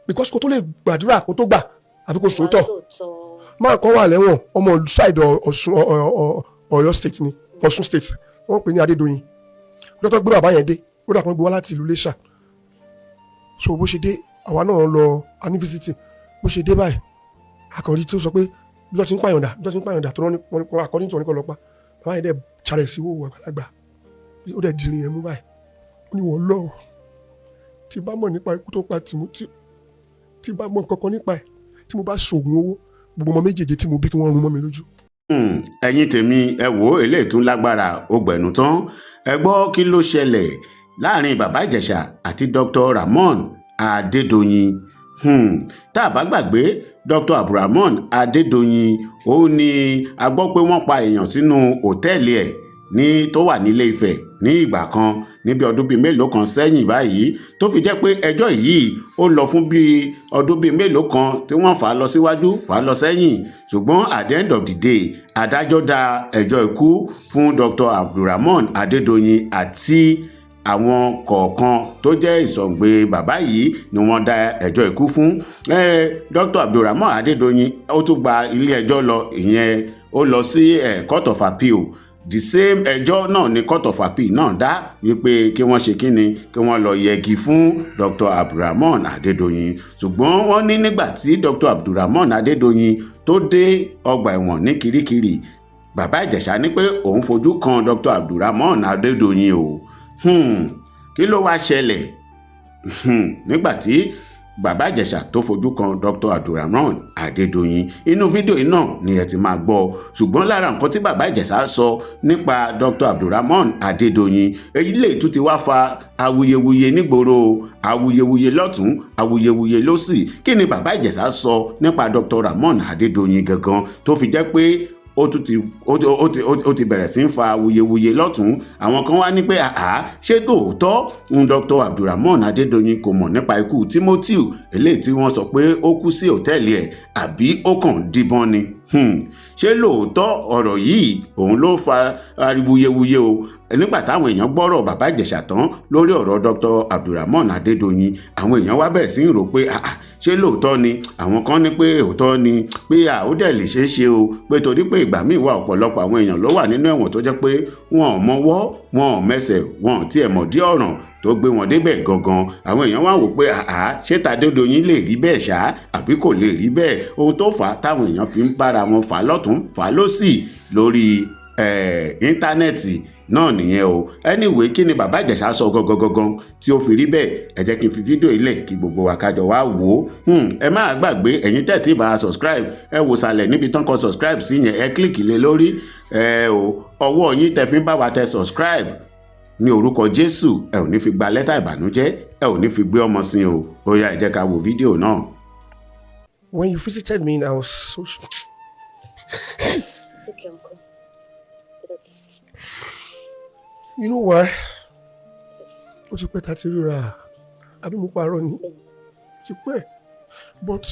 Because kó tó lè gbàdúrà, kó tó gbà, àfi kó sòótọ́. Sòótọ́. Máa kọ́ wà lẹ́wọ̀n, ọmọ side Ọ̀ṣun, Ọ̀yọ́ State ni, Ọ̀ṣun State. Wọ́n pè ní Adédoyin. Ọjọ́ tó gbé bàbá yẹn dé, ó dà pé gbé wá láti ìlú Iléṣà. So bó ṣe dé, àwa náà lọ a ní visiting. Bó ṣe dé báyìí, akọ̀rí tó sọ pé bí wọ́n ti ń pààyàn dà, bí wọ́n ti ń pààyàn dà, tó rán ní akọni tó ní kọ́ lọ pa bàbá yẹn. Dẹ̀ charẹ̀ sí owó àgbàlagbà, ó dẹ̀ dirin yẹn mú báyìí. Ó ní, "Wọ́n lọ́wọ́ tí bá mọ̀ nípa ikú tó pa Timothy, tí bá mọ̀ kankan nípa ẹ̀, tí mo bá ṣoògùn owó, gbogbo ọmọ méjèèjì tí mo bí, kí wọ́n rún mọ́ mi lójú." Ẹ̀yin tèmi, ẹ wò ó, eléyìí tún lágbára, ó gbẹ̀nù tán. Ẹ gbọ́, kí ló ṣẹlẹ̀ láàrin Bàbá Ìjẹ̀ṣà àti Dr. Ramon Adédọ̀yìn? Tá a bá gbàgbé, Dr. Abdulrahman Adédọ̀yìn, òun ni a gbọ́ pé wọ́n pa èèyàn sínú òtẹ́ẹ̀lì ẹ̀ ní tó wà nílé Ifẹ̀ ní ìgbà kan, níbi ọdún bíi mélòó kan sẹ́yìn báyìí, tó fi jẹ́ pé ẹjọ́ yìí ó lọ fún bíi ọdún bíi mélòó kan, tí wọ́n fà á lọ síwájú, fà á lọ sẹ́yìn. Ṣùgbọ́n at the end of the day, adájọ́ dá ẹjọ́ ikú fún Dr. Abdulrahman Adédọ̀yìn àti àwọn kọ̀ọ̀kan tó jẹ́ ìsọ̀ǹgbè bàbá yìí ni wọ́n dá ẹjọ́ ikú fún. Dr. Abdulrahman Adédọ̀yìn, ó tún gba ilé ẹjọ́ lọ, ìyẹn ó lọ sí Court of Appeal. The same ẹjọ́ náà ni Court of Appeal náà dá, wípé kí wọ́n ṣe kíni, kí wọ́n lọ yẹgi fún Dr. Abdulrahman Adédọ̀yìn. Ṣùgbọ́n wọ́n ní nígbà tí Dr. Abdulrahman Adédọ̀yìn tó dé ọgbà ẹ̀wọ̀n ní Kirikiri, Bàbá Ìjẹ̀ṣà ní pé òun fojú kan Dr. Abdulrahman Adédọ̀yìn o. Kí ló wá ṣẹlẹ̀ nígbà tí Bàbá Ìjẹ̀ṣà tó fojú kan Dr. Abdulrahman Adédọ̀yìn? Inú fídíò yìí náà ni ẹ ti máa gbọ́. Ṣùgbọ́n lára nǹkan tí Bàbá Ìjẹ̀ṣà sọ nípa Dr. Abdulrahman Adédọ̀yìn, èyí lè tún ti wá fa awuyewuye nígboro, awuyewuye lọ́tún, awuyewuye lọ́sì. Kí ni Bàbá Ìjẹ̀ṣà sọ nípa Dr. Ramon Adédọ̀yìn gangan tó fi jẹ́ pé ó tún ti ó ti ó ti ó ti bẹ̀rẹ̀ sí ń fa awuyewuye lọ́tún? Àwọn kan wá ní pé, àá, ṣé tòótọ́ ń Dr. Abdulrahman Adédọ̀yìn kò mọ̀ nípa ikú Timothy eléyìí tí wọ́n sọ pé ó kú sí òtẹ́ẹ̀lì ẹ̀, àbí ó kàn díbọ́n ni? Ṣé lóòótọ́ ọ̀rọ̀ yìí òun ló fa awuyewuye o? Nígbà táwọn èèyàn gbọ́rọ̀ Bàbá Ìjẹ̀ṣà tán lórí ọ̀rọ̀ Dr. Abdulrahman Adédọ̀yìn, àwọn èèyàn wá bẹ̀rẹ̀ sí í rò pé, àà, ṣé lóòótọ́ ni? Àwọn kan ní pé òótọ́ ni, pé à ó dẹ̀ lè ṣeé ṣe o, pé torí pé ìgbà míì wà, ọ̀pọ̀lọpọ̀ àwọn èèyàn ló wà nínú ẹ̀wọ̀n tó jẹ́ pé wọn ò mọwọ́, wọn ò mẹsẹ̀, wọn ò tiẹ̀ mọ̀ dí ọ̀ràn tó gbé wọn débẹ̀ gangan. Àwọn èèyàn wá wò pé, àá, ṣé tAdédọ̀yìn lè rí bẹ́ẹ̀ ṣá, àbí kò lè rí bẹ́ẹ̀? Ohun tó fà á táwọn èèyàn fi ń bára wọn fà lọ́tún, fà lọ́sì lórí íńtánẹ́ẹ̀tì náà nìyẹn o. Anyway, kí ni Bàbá Ìjẹ̀ṣà sọ gangan gangan tí ó fi rí bẹ́ẹ̀? Ẹ jẹ́ kí n fi fídíò ilẹ̀ kí gbogbo wa kájọ wá wò ó. Ẹ má gbàgbé, ẹ̀yin tẹ́ tí bá a subscribe, ẹ wò sàlẹ̀ níbi tán kọ subscribe sí yẹn, ẹ click lé lórí ẹ o. Ọwọ́ yín tẹ́ fi ń bá wa tẹ subscribe, ní orúkọ Jésù, ẹ ò ní fi gba lẹ́tà ìbànújẹ́, ẹ ò ní fi gbé ọmọ sí o. Ó yá, ẹ jẹ́ ká wo fídíò náà. When you visited me, I was so. It's okay, uncle. It's okay. You know why? Ó ti pẹ́ tá a ti ríra, àbí mo parọ́ ni? Ó ti pẹ́, but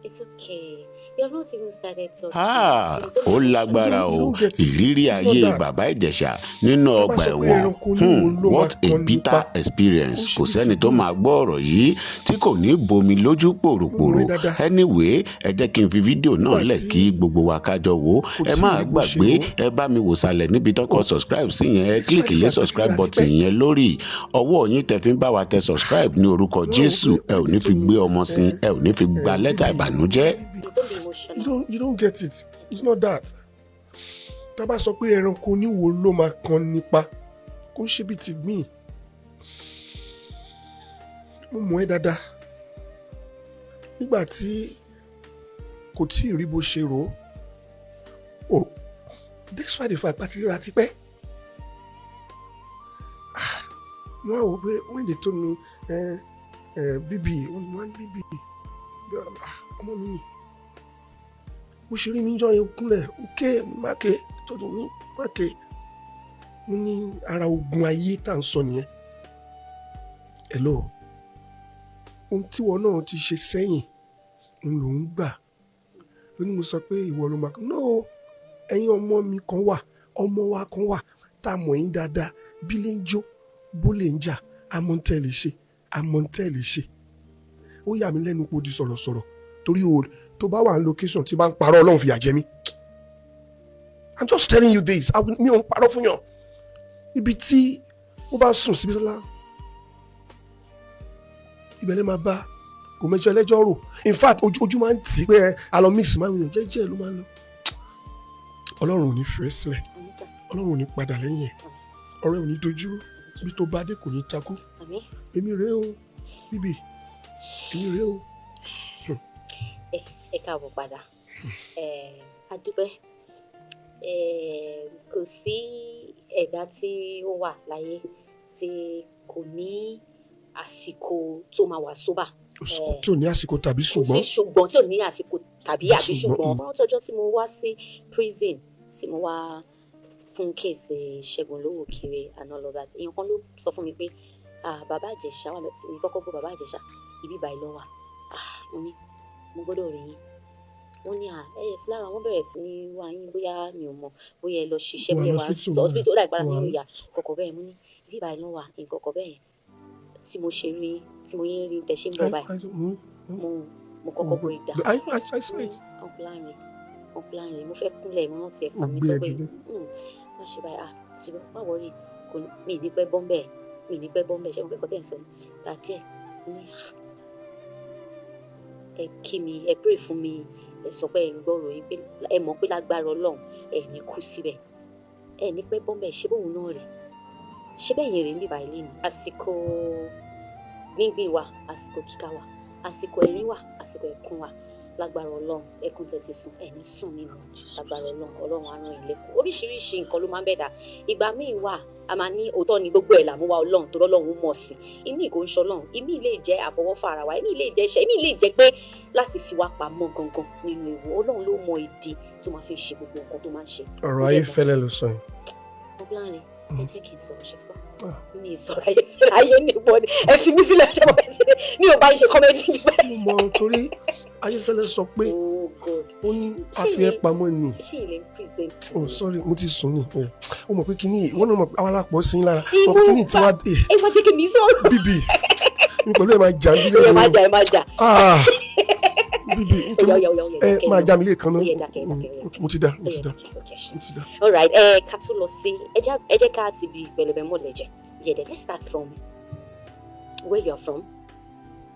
It's okay. You have not even started talking. Ah, ó lágbára o. Ìrírí ayé Bàbá Ìjẹ̀ṣà nínú ọgbà ẹ̀wọ̀n, what a bitter experience. Kò sẹ́ni tó máa gbọ́ ọ̀rọ̀ yìí tí kò ní bomi lójú pòròpòrò. Anyway, ẹ jẹ́ kí n fi fídíò náà lẹ̀ kí gbogbo wa kájọ wò ó. Ẹ má gbàgbé, ẹ bá mi wò sàlẹ̀ níbi tó kọ subscribe sí yẹn, ẹ click lé subscribe button yẹn lórí. Ọwọ́ yín tẹ́ fi ń bá wa tẹ subscribe, ní orúkọ Jésù, ẹ ò ní fi gbé ọmọ sí, ẹ ò ní fi gba lẹ́tà ìbànújẹ́. You don't get it. It's not that. Tá a bá sọ pé ẹranko oníwo ló máa kan nípa, kó ń ṣe bíi ti gbìn. Mo mọ̀ ẹ́ dáadáa. Nígbà tí kò tí ì rí bó ṣe rò ó, despite the fact pàtí ríra tipẹ́. Ah, wọ́n á wò pé when they told me, bíbí wọ́n bíbí, ọmọ mi ni, bó ṣe rí mi jọ yẹn, kúnlẹ̀, òkè mákè tọdún mi mákè. Mo ní ara ogun ayé tá à ń sọ nìyẹn. Hello, ohun tí wọn náà ti ṣe sẹ́yìn ń lò ń gbà. Ó ní mo sọ pé ìwọ ló máa no. Ẹ̀yin ọmọ mi kan wà, ọmọ wa kan wà tá a mọ̀ yín dáadáa, bí lè ń jó, bó lè ń jà, àmọ́ ń tẹ́ lè ṣe. Àmọ̀ntẹ́ lè ṣe. Ó yà mí lẹ́nu pé ó di sọ̀rọ̀sọ̀rọ̀, torí o tó bá wà ní location tí bá ń parọ́, Ọlọ́run fìyà jẹ mí. I'm just telling you this. Mi ò ń parọ́ fún yàn. Ibi tí ó bá sùn síbi tọ́lá, ibẹ̀ lẹ́ máa bá. Kò mẹ́jọ ẹlẹ́jọ́ rò. In fact, ojú máa ń tì í pé ẹ alọ mix máa ń yàn jẹ́jẹ́ ló máa ń lọ. Ọlọ́run ò ní fi ẹ́ sílẹ̀. Àmín sà. Ọlọ́run ò ní padà lẹ́yìn ẹ̀. Ọ̀rẹ́ ò ní dojú, ibi tó bá dé kò ní takú. Àmín. Èmi rèé o, bíbí, èmi rèé o. Ẹ káàbọ̀ padà. Ẹ a dúpẹ́. Ẹ kò sí ẹ̀dá tí ó wà láyé tí kò ní àsìkò tó máa wà sober. Tí ò ní àsìkò tàbí Kò ṣùgbọ́n sí ṣùgbọ́n tí ò ní àsìkò tàbí àbí ṣùgbọ́n, ṣùgbọ́n. Mo rántí ọjọ́ tí mo wá sí prison, tí mo wá fún case Ṣẹ́gun Olówókiri and all of that. Èèyàn kan ló sọ fún mi pé, "Ah, Bàbá Ìjẹ̀ṣà wà lọ́tí mi." Kọ́kọ́ gbọ́ Bàbá Ìjẹ̀ṣà, ibi báyìí ló wà. Ah, mo ní mo gbọ́dọ̀ rí yín. Wọ́n ní à ẹ yẹ sí lára, wọ́n bẹ̀rẹ̀ sí ní wá yín, bóyá mi ò mọ̀, bóyá ẹ lọ ṣiṣẹ́, Wà bóyá ẹ wà lọ́sítítù, hospital, ó dà ìpara wà nínú ìyá kọ̀kọ̀ bẹ́ẹ̀. Mo ní ibi báyìí ló wà, nǹkan kọ̀ bẹ́ẹ̀ yẹn. Tí mo ṣe rí, tí mo yín rí tẹ̀ ṣe ń bọ̀ báyìí, mo kọ́kọ́ break down. I saw it. Uncle Lanre, Uncle Lanre, mo fẹ́ kúnlẹ̀, mo rántí ẹ̀ fà mí Ó gbé ẹ sọ pé dìde. Má ṣe báyìí." Ah, ṣùgbọ́n má worry, kò ní mi ì ní pẹ́ bọ́m̀bẹ̀, mi ì ní pẹ́ bọ́m̀bẹ̀. Ṣé mo kẹ́kọ̀ọ́ tẹ̀ ń sọ ní gbà díẹ̀? Mo ní, "Ah, ẹ kí mi, ẹ pray fún mi, ẹ sọ pé ẹ ń gbọ́rọ̀ yín, pé ẹ mọ̀ pé lágbára Ọlọ́run, ẹ ní kú síbẹ̀, ẹ ní pẹ́ bọ́m̀bẹ̀." Ṣé bóun náà rè ṣé bẹ́ẹ̀ yẹn rè ń bíbá ilé ni. Àsìkò gbíngbìn wa, àsìkò kíká wa, àsìkò ẹ̀rín wa, àsìkò ẹ̀kún wa. Lágbára Ọlọ́run, ẹkún tẹ́ ti sùn, ẹ̀ ní sùn nínú. Lágbára Ọlọ́run, Ọlọ́run á ràn yín lẹ́kùn. Oríṣiríṣi nǹkan ló máa ń bẹ̀dà. Ìgbà míì wà, a máa ní òótọ́ ni gbogbo ẹ̀ làmúwa Ọlọ́run tó lọ́lọ́run mọ̀ sí. Ìmí kò ń ṣọlọ́run, ìmí lè jẹ́ àfọwọ́fà ara wa, ìmí lè jẹ́ iṣẹ́, ìmí lè jẹ́ pé láti fi wá pamọ́ gangan nínú ewu. Ọlọ́run ló mọ ìdí tó máa fi ṣe gbogbo nǹkan tó máa ń ṣe. Ọ̀rọ̀ ayé fẹ́lẹ́ ló sọ yẹn. Ọ̀blárin, ẹ jẹ́ kí n sọ̀rọ̀, ṣe tí wọ́n Ah. mi sọ̀rọ̀ ayé ayé ní ìbọn ni. Ẹ fi mí sílẹ̀, ṣe mo fẹ́ sí mi ò bá ń ṣe comedy níbẹ̀. Mo mọ, torí Ayéfẹ́lẹ́ sọ pé Oh God. ó ní àfi ẹ pamọ́ ni. Ṣé ilé ń present? Oh sorry, mo ti sùn ni. Ó mọ̀ pé kíní wọ́n náà mọ̀ pé àwọn alápọ̀ sí lára mọ̀ pé kíní tí wàá Ẹ má jẹ́ kí mi sọ̀rọ̀. Bíbí mi pẹ̀lú ẹ̀ máa jà ń bílẹ̀. Ẹ má jà, ẹ má jà. Ah, bíbí. Oya, oya, oya, oya, Ẹ dákẹ́ máa lọ. já mi lẹ́ẹ̀kan náà. Ó yẹ, dákẹ́, dákẹ́, ó yẹ. Mo ti dá, mo ti dá, mo ti dá. All right, ẹ ká tún lọ sí, ẹ jẹ́ ká ti bi pẹlẹbẹ mọ́lẹ̀ jẹ jẹ̀dẹ̀. Let's start from where you are from.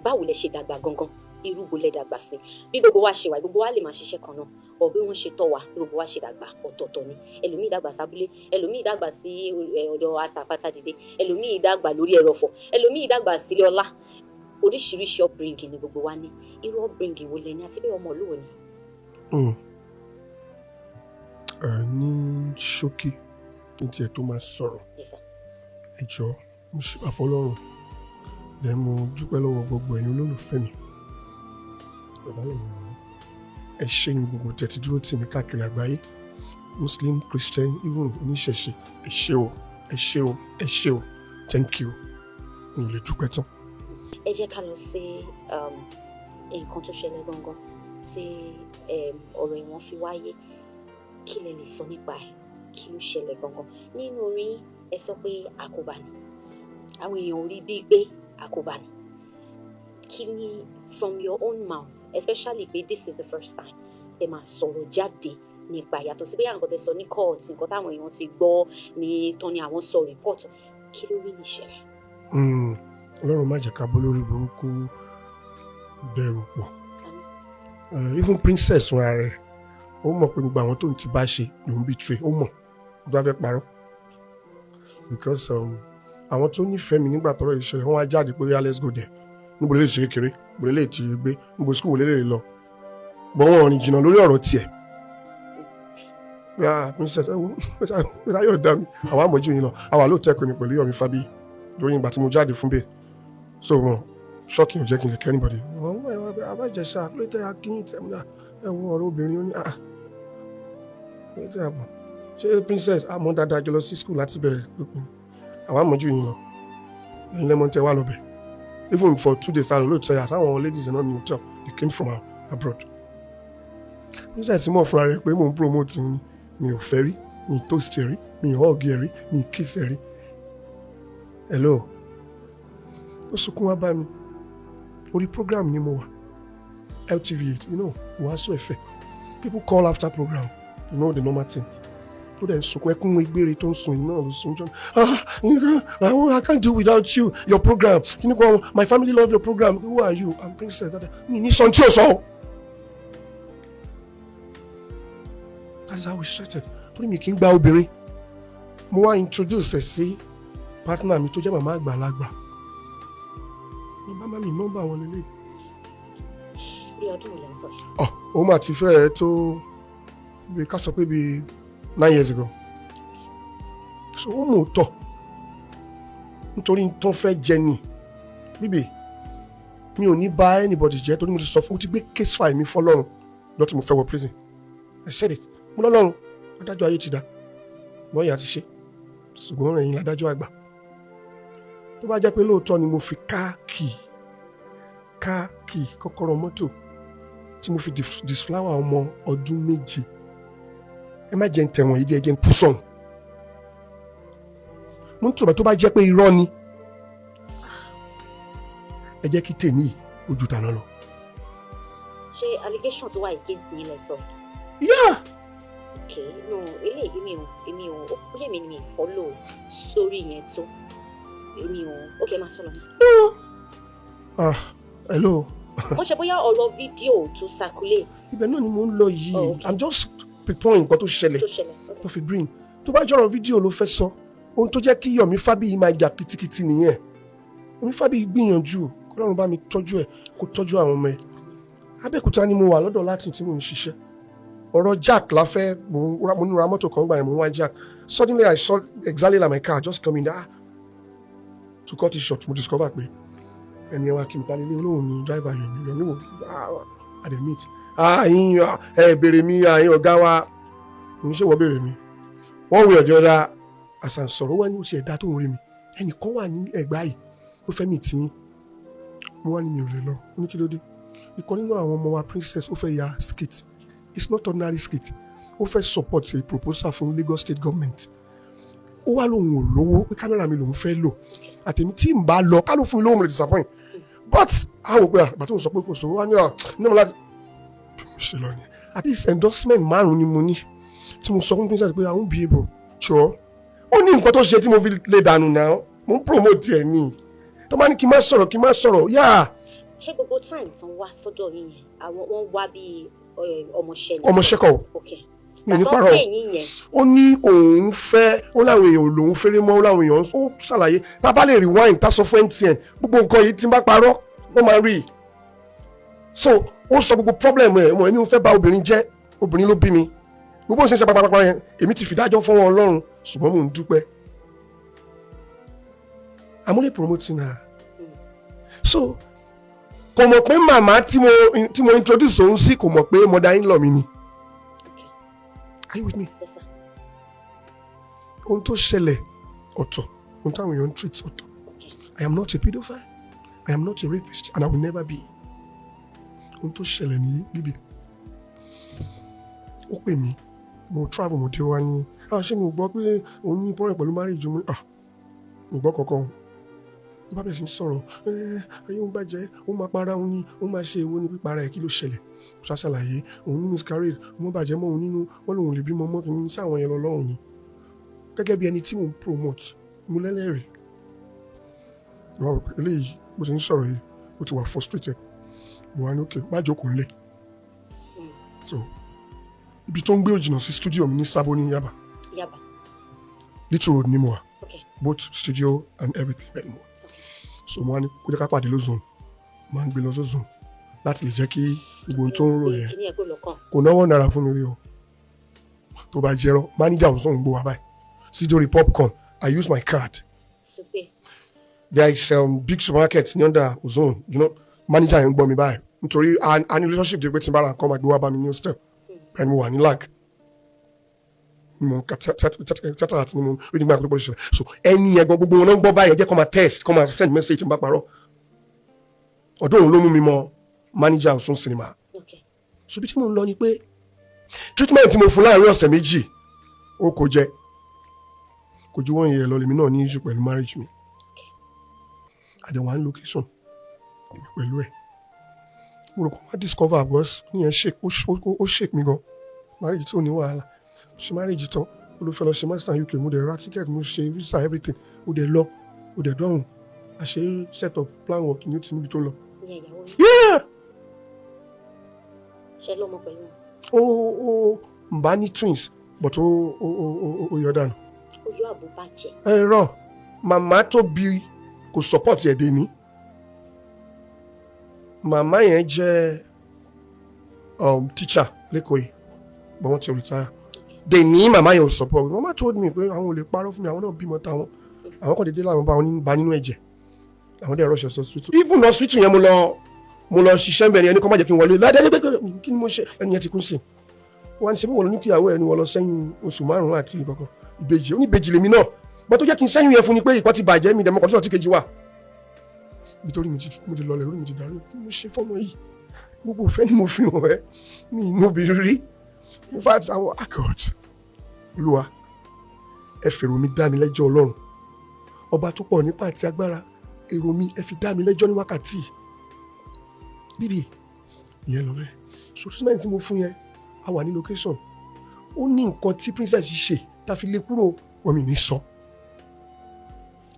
Báwo lẹ ṣe dàgbà gangan? Irú wo lẹ dàgbà sí? Bí gbogbo wa ṣe wà, gbogbo wa lè máa ṣiṣẹ́ kan náà ọ̀, bí wọ́n ṣe tọ́ wa, bí gbogbo wa ṣe dàgbà ọ̀tọ̀ọ̀tọ̀ ni. Ẹlòmíì dàgbà sábúlé, ẹlòmíì dàgbà sí ọ̀dọ̀ àtàpátá dìde, ẹlòmíì dàgbà lórí ẹrọ̀fọ̀, ẹlòmíì dàgbà sílé ọlá. Oríṣiríṣi upbringing ni gbogbo wa ní. Irú upbringing wo lẹ ní, àti bí ọmọ olúwo ni? Ẹ ní ṣókí, kí n tiẹ̀ tó máa sọ̀rọ̀, Yes, sir. ẹ jọ̀ọ́, mo ṣe àfọlọ́run dẹ̀, mo dúpẹ́ lọ́wọ́ gbogbo ẹ̀yin olólùfẹ́ mi. Bàbá lè mọ̀ ọ́. Ẹ ṣé ní gbogbo tẹ̀ tí dúró tì mí káàkiri àgbáyé, Muslim, Christian, even oníṣẹ̀ṣe. Ẹ ṣé o, ẹ ṣé o, ẹ ṣé o, thank you. Mi ò lè dúpẹ́ tán. Ẹ jẹ́ ká lọ sí nǹkan tó ṣẹlẹ̀ gangan tí ọ̀rọ̀ ẹ̀wọ̀n fi wáyé. Kí lẹ lè sọ nípa ẹ̀? Kí ló ṣẹlẹ̀ gangan? Nínú orin, ẹ sọ pé àkóbá ni. Àwọn èèyàn ò rí bíi pé àkóbá ni. Kí ni, from your own mouth, especially pé this is the first time ẹ máa sọ̀rọ̀ jáde nípa, yàtọ̀ sí bóyá nǹkan tẹ́ sọ ní court, nǹkan táwọn èèyàn ti gbọ́ ní tán ni àwọn sọ report, kí ló rí ní ìṣẹ̀lẹ̀? Ọlọ́run má jẹ́ ká bọ́ lórí burúkú bẹ̀rù pọ̀. Àmín. Even Princess fúnra rẹ̀, ó mọ̀ pé gbogbo àwọn tó ń ti bá ṣe ló ń betray. Ó mọ̀ ó bá fẹ́ parọ́, because àwọn tó nífẹ̀ẹ́ mi nígbà tọ́rọ̀ ìṣẹ̀lẹ̀, wọ́n wá jáde pé, "Yeah, let's go there." Níbo lè ṣe kékeré, níbo lè ti gbé, níbo school lè lè lọ bọ́, wọn rìn jìnnà lórí ọ̀rọ̀ tiẹ̀. Yeah, Princess, ẹ wo ayọ̀ dá mi, àwọn àmọ̀jú yìí lọ, àwa ló tẹ́kọ̀ọ́ mi pẹ̀lú Yomi Fabiyi lórí ìgbà tí mo jáde fún bẹ́ẹ̀. So wọn shocking ò jẹ́ kí n lè kẹ́ anybody. Wọ́n wọ́n abájẹsà ló tẹ́ akínyìn tẹ́ múná. Ẹ wo ọ̀rọ̀ obìnrin, ó ní, ah, ló tẹ́ àbọ̀ ṣé Princess àmọ́ dáadáa jọ lọ sí school láti bẹ̀rẹ̀ pípín. Àwọn àmọ́jú yìí lọ ẹ̀yin lẹ́mọ̀ tẹ́ wà lọ́bẹ̀. Even for 2 days ló tẹ́ àtàwọn ladies náà ní hotel, they came from abroad. Princess mọ̀ fúnra rẹ̀ pé mò ń promote mi. Mi ò fẹ́ rí, mi ì toast ẹ̀ rí, mi ì hug ẹ̀ rí, mi ì kiss ẹ̀ rí. Hello. Ó sunkún wá bá mi. Orí program ni mo wà, LTV, wàásù ẹ̀fẹ̀. People call after program, you know the normal thing. Tó dẹ̀ ń sunkún, ẹkún egbére tó ń sun yìí náà ló sun jọ. "Ah, I can't do without you, your program. You know, my family love your program. Who are you?" "I'm Princess." Mi ní sọ tí o sọ. That is how we started. Torí mi kì í gba obìnrin, mo wá introduce ẹ̀ sí partner mi tó jẹ́ màmá àgbàlagbà. Ní bá mami nọ́mbà wọn lélẹ̀. Bí ọdún wo lẹ ń sọ yìí? Ọ ó mà ti fẹ́ẹ̀ tó bí ká sọ pé bí 9 years ago. So ó mú tọ̀ nítorí tó fẹ́ jẹ ni bíbí. Mi ò ní bá anybody jẹ́, torí mo ti sọ fún, mo ti gbé case file mi fọlọ́run lọ́tí mo fẹ́ wọ prison. I said it. Mo lọ́lọ́run, adájọ́ ayé ti dá lọ́ọ̀yà ti ṣe, ṣùgbọ́n ẹ̀yin ládájọ́ àgbà. Tó bá jẹ́ pé lóòótọ́ ni mo fi káàkì kọ́kọ́rọ́ mọ́tò tí mo fi disflower ọmọ ọdún 7, ẹ má jẹ́ ń tẹ̀wọ̀n yìí díẹ̀, jẹ́ ń kú sọ̀hún. Mo ń tòbẹ̀. Tó bá jẹ́ pé irọ́ ni, ẹ jẹ́ kí tèmi yìí ojú tàná lọ. Ṣé allegation tó wà against yín lẹ sọ? Yeah. Ok, no, eléyìí èmi ò ó yẹ mi ni mi follow sórí yẹn tó èmi ò. Ok, máa sọ lọ. Ah, hello. Mo ṣe bóyá ọ̀rọ̀ fídíò tó circulate. Ibẹ̀ náà ni mo ń lọ yìí. Oh, okay. I'm just preparing nǹkan tó ṣẹlẹ̀ tó ṣẹlẹ̀. Ok. Tó fi bring. Tó bá jọ̀rọ̀ fídíò ló fẹ́ sọ, ohun tó jẹ́ kí Yomi Fabiyi máa jà kitikiti nìyẹn. Yomi Fabiyi gbìyànjú, kọ́lọ́run bá mi tọ́jú ẹ̀, kó tọ́jú àwọn ọmọ ẹ̀. Abẹ́òkúta ni mo wà lọ́dọ̀ láti tí mò ń ṣiṣẹ́. Ọ̀rọ̀ jack la fẹ́. Mo ń ra mọ́tò kan gbà yẹn, mo ń wá jack. Suddenly I saw exactly like my car just coming. Ah, to cut it short, mo discover pé ẹni ẹ wá kí n ta lélẹ̀ olóhùn ní driver Yomi. Yomi wò, ah, I dey meet. Ah, yín ẹ béèrè mi, àyín ọ̀gá wa ní ṣé wọ́n béèrè mi. Wọ́n wí ọjọ́ dá àṣà sọ̀rọ̀ wá ní oṣù ẹ̀dá tó ń rí mi. Ẹnìkan wà ní Ẹ̀gbá yìí, ó fẹ́ mi tì í. Mo wá ní mi ò lè lọ. Ó ní kí ló dé? Ìkan nínú àwọn ọmọ wa, Princess, ó fẹ́ ya skit. It's not ordinary skit. Ó fẹ́ support a proposal fún Lagos State government. Ó wá lóun ò lówó, pé kámẹ́rà mi lòun fẹ́ lò àtẹ̀mí. Tí n bá lọ, ká ló fún mi lówó, mo lè disappoint. But a wò pé àgbà tó ń sọ pé kò sówó wá ní à ní mo láti bí mo ṣe lọ yẹn. At least endorsement márùn ni mo ní tí mo sọ fún Princess pé I won't be able. Sure, ó ní nǹkan tó ṣe tí mo fi lè dànù náà. Mo ń promote ẹ̀ ní tó bá ní kí n má sọ̀rọ̀, kí n má sọ̀rọ̀ yáà. Ṣé gbogbo time tán wá sọ́dọ̀ yín yẹn, àwọn wọ́n wá bíi ọmọọṣẹ́ ni? Ọmọọṣẹ́ kọ́. Ok. Mi ò ní Bàtọ́ parọ́. pè yín yẹn. Ó ní òun fẹ́, ó láwọn èèyàn lòun fẹ́rẹ́ mọ́, ó láwọn èèyàn. Ó ṣàlàyé. Tá a bá lè rewind, tá a sọ fún MTN gbogbo nǹkan yìí, tí n bá parọ́, wọ́n máa rí i. So ó sọ gbogbo problem ẹ̀ mọ̀. Ẹni ó fẹ́ bá obìnrin jẹ́, obìnrin ló bí mi. Gbogbo ṣe ń ṣe pàpàpàpà yẹn, èmi ti fìdájọ́ fún wọn Ọlọ́run, ṣùgbọ́n mò ń dúpẹ́. I'm only promoting her. So kò mọ̀ pé màmá tí mo introduce òun sí, kò mọ̀ pé mother in law mi ni. Are you with me? Yes, sir. Ohun tó ṣẹlẹ̀ ọ̀tọ̀, ohun táwọn èèyàn ń treat ọ̀tọ̀. I am not a pedophile, I am not a rapist, and I will never be. Ohun tó ṣẹlẹ̀ ní bíbí, ó pè mí, mo travel, mo dé, wá ní, "Ah, ṣé mi ò gbọ́ pé òun ní problem pẹ̀lú marriage mi?" Ah, mi ò gbọ́ kankan. Ó bá bẹ̀rẹ̀ sí ní sọ̀rọ̀ ẹ, ayé òun bàjẹ́, òun máa para òun ní òun máa ṣe. Èwo ní pípara ẹ̀? Kí ló ṣẹlẹ̀? Ó ṣàṣàlàyé òun ní miscarriage, òun bàjẹ́ mọ́ òun nínú, wọ́n lòun lè bímọ mọ́. Kí n sáwọn yẹn lọ lọ́rùn ni gẹ́gẹ́ bí ẹni tí mò ń promote, mo lẹ́lẹ́rìí. Wọ́n rò pé eléyìí, bó ṣe ń sọ̀rọ̀ yìí, ó ti wà frustrated. Mo wá ní okay, má jókòó ńlẹ̀. So ibi tó ń gbé òjìnà sí studio mi ní Sábó ní Yaba. Yaba. Little Road ni mo wà. Both studio and everything, bẹ́ẹ̀ ni mo wà. So mo wá ní kó jẹ́ ká pàdé lózone. Máa ń gbé lọ sózone láti lè jẹ́ kí gbogbo ohun tó ń rò yẹn. Kíní ẹ̀ kó lọ́kàn. Kò náwó náírà fún mi rí o. Tó bá jẹ́rọ manager òsàn ń gbó wa báyìí sídórí popcorn, I use my card. Super. There is big supermarket ní under Ozone, manager yẹn ń gbọ́ mi báyìí nítorí a ní relationship dé pé tí n bá ra nǹkan, máa gbé wá bá mi ní hostel. Bẹ́ẹ̀ ni mo wà ní lag, mo ka tíátà àti ní mo rí nígbà tó gbọ́dọ̀ ṣẹlẹ̀. So ẹni yẹn gbọ́, gbogbo wọn náà ń gbọ́ báyìí. Ẹ jẹ́ kó máa text, kó máa send message tí n bá parọ́. Ọ̀dọ̀ òun ló mú mi mọ manager Ozone Cinema. So bí tí mo ń lọ ni pé treatment tí mo fún láàrin ọ̀sẹ̀ 2, ó kò jẹ, kò ju wọ́n yẹn lọ. Lèmi náà ní issue pẹ̀lú marriage mi. Àdéhùn one location, èmi pẹ̀lú ẹ̀. Mo rò pé wọ́n á discover because ní yẹn shake, ó shake mi gan. Marriage tí ò ní wàhálà. Ó ṣe marriage tán, ó ló fẹ́ lọ ṣe master UK. Mo dẹ̀ ra ticket, mo ṣe visa, everything. Ó dẹ̀ lọ, ó dẹ̀ dọ́hùn. Àṣe set up plan work ní ó ti níbi tó lọ. Ìyẹn ìyàwó yín? Yeah! Ṣe lọ́mọ pẹ̀lú wọn? Ó ń bá ní twins, but ó yọ dànù. Ó yọ àbò bàjẹ́? Ẹ rọ màmá tó bí kò support ẹ̀ dé ní. Màmá yẹn jẹ́ teacher lẹ́kọ̀ọ́ yìí, but wọ́n ti retire. Dè ní màmá yẹn ò support. Màmá told me pé àwọn ò lè parọ́ fún mi, àwọn náà bímọ táwọn, àwọn kò dédé làwọn bá wọn bá nínú ẹ̀jẹ̀, àwọn dẹ̀ rush hospital. Even hospital yẹn, mo lọ ṣiṣẹ́ ń bẹ̀ ni ẹni kọ́ má jẹ́ kí n wọlé ládàá pé kí ni mo ṣe. Ẹni yẹn ti kú sí. Wọ́n á ní ṣe bí wọ́n lọ ní kíyàwó ẹni wọ́n lọ sẹ́yìn oṣù 5 àti ìkọ̀kọ̀ ìbejì oníbejì lèmi náà bọ́n tó jẹ́ kí n sẹ́yìn yẹn fún ni pé ìkọ́ ti bàjẹ́ mi dẹ̀mọ́ kọ́ńtà tí kejì wà. Nítorí mi ti mo ti lọlẹ̀, orí mi ti dàrú. Kí mo ṣe fọ́mọ yìí? Gbogbo ìfẹ́ ni mo fi hàn ẹ́ mi inú obìnrin rí. In fact, àwọn accord, Olúwa, ẹ fèrò mi dá mi lẹ́jọ́. Ọlọ́run ọba tó pọ̀ nípa àti agbára, èrò mi, ẹ fi dá mi lẹ́jọ́ ní wákàtí bíbí ìyẹn lọ bẹ́ẹ̀. So treatment tí mo fún yẹn, a wà ní location, ó ní nǹkan tí princess ṣe tá a fi lé kúrò. Wọ́n mi ní sọ.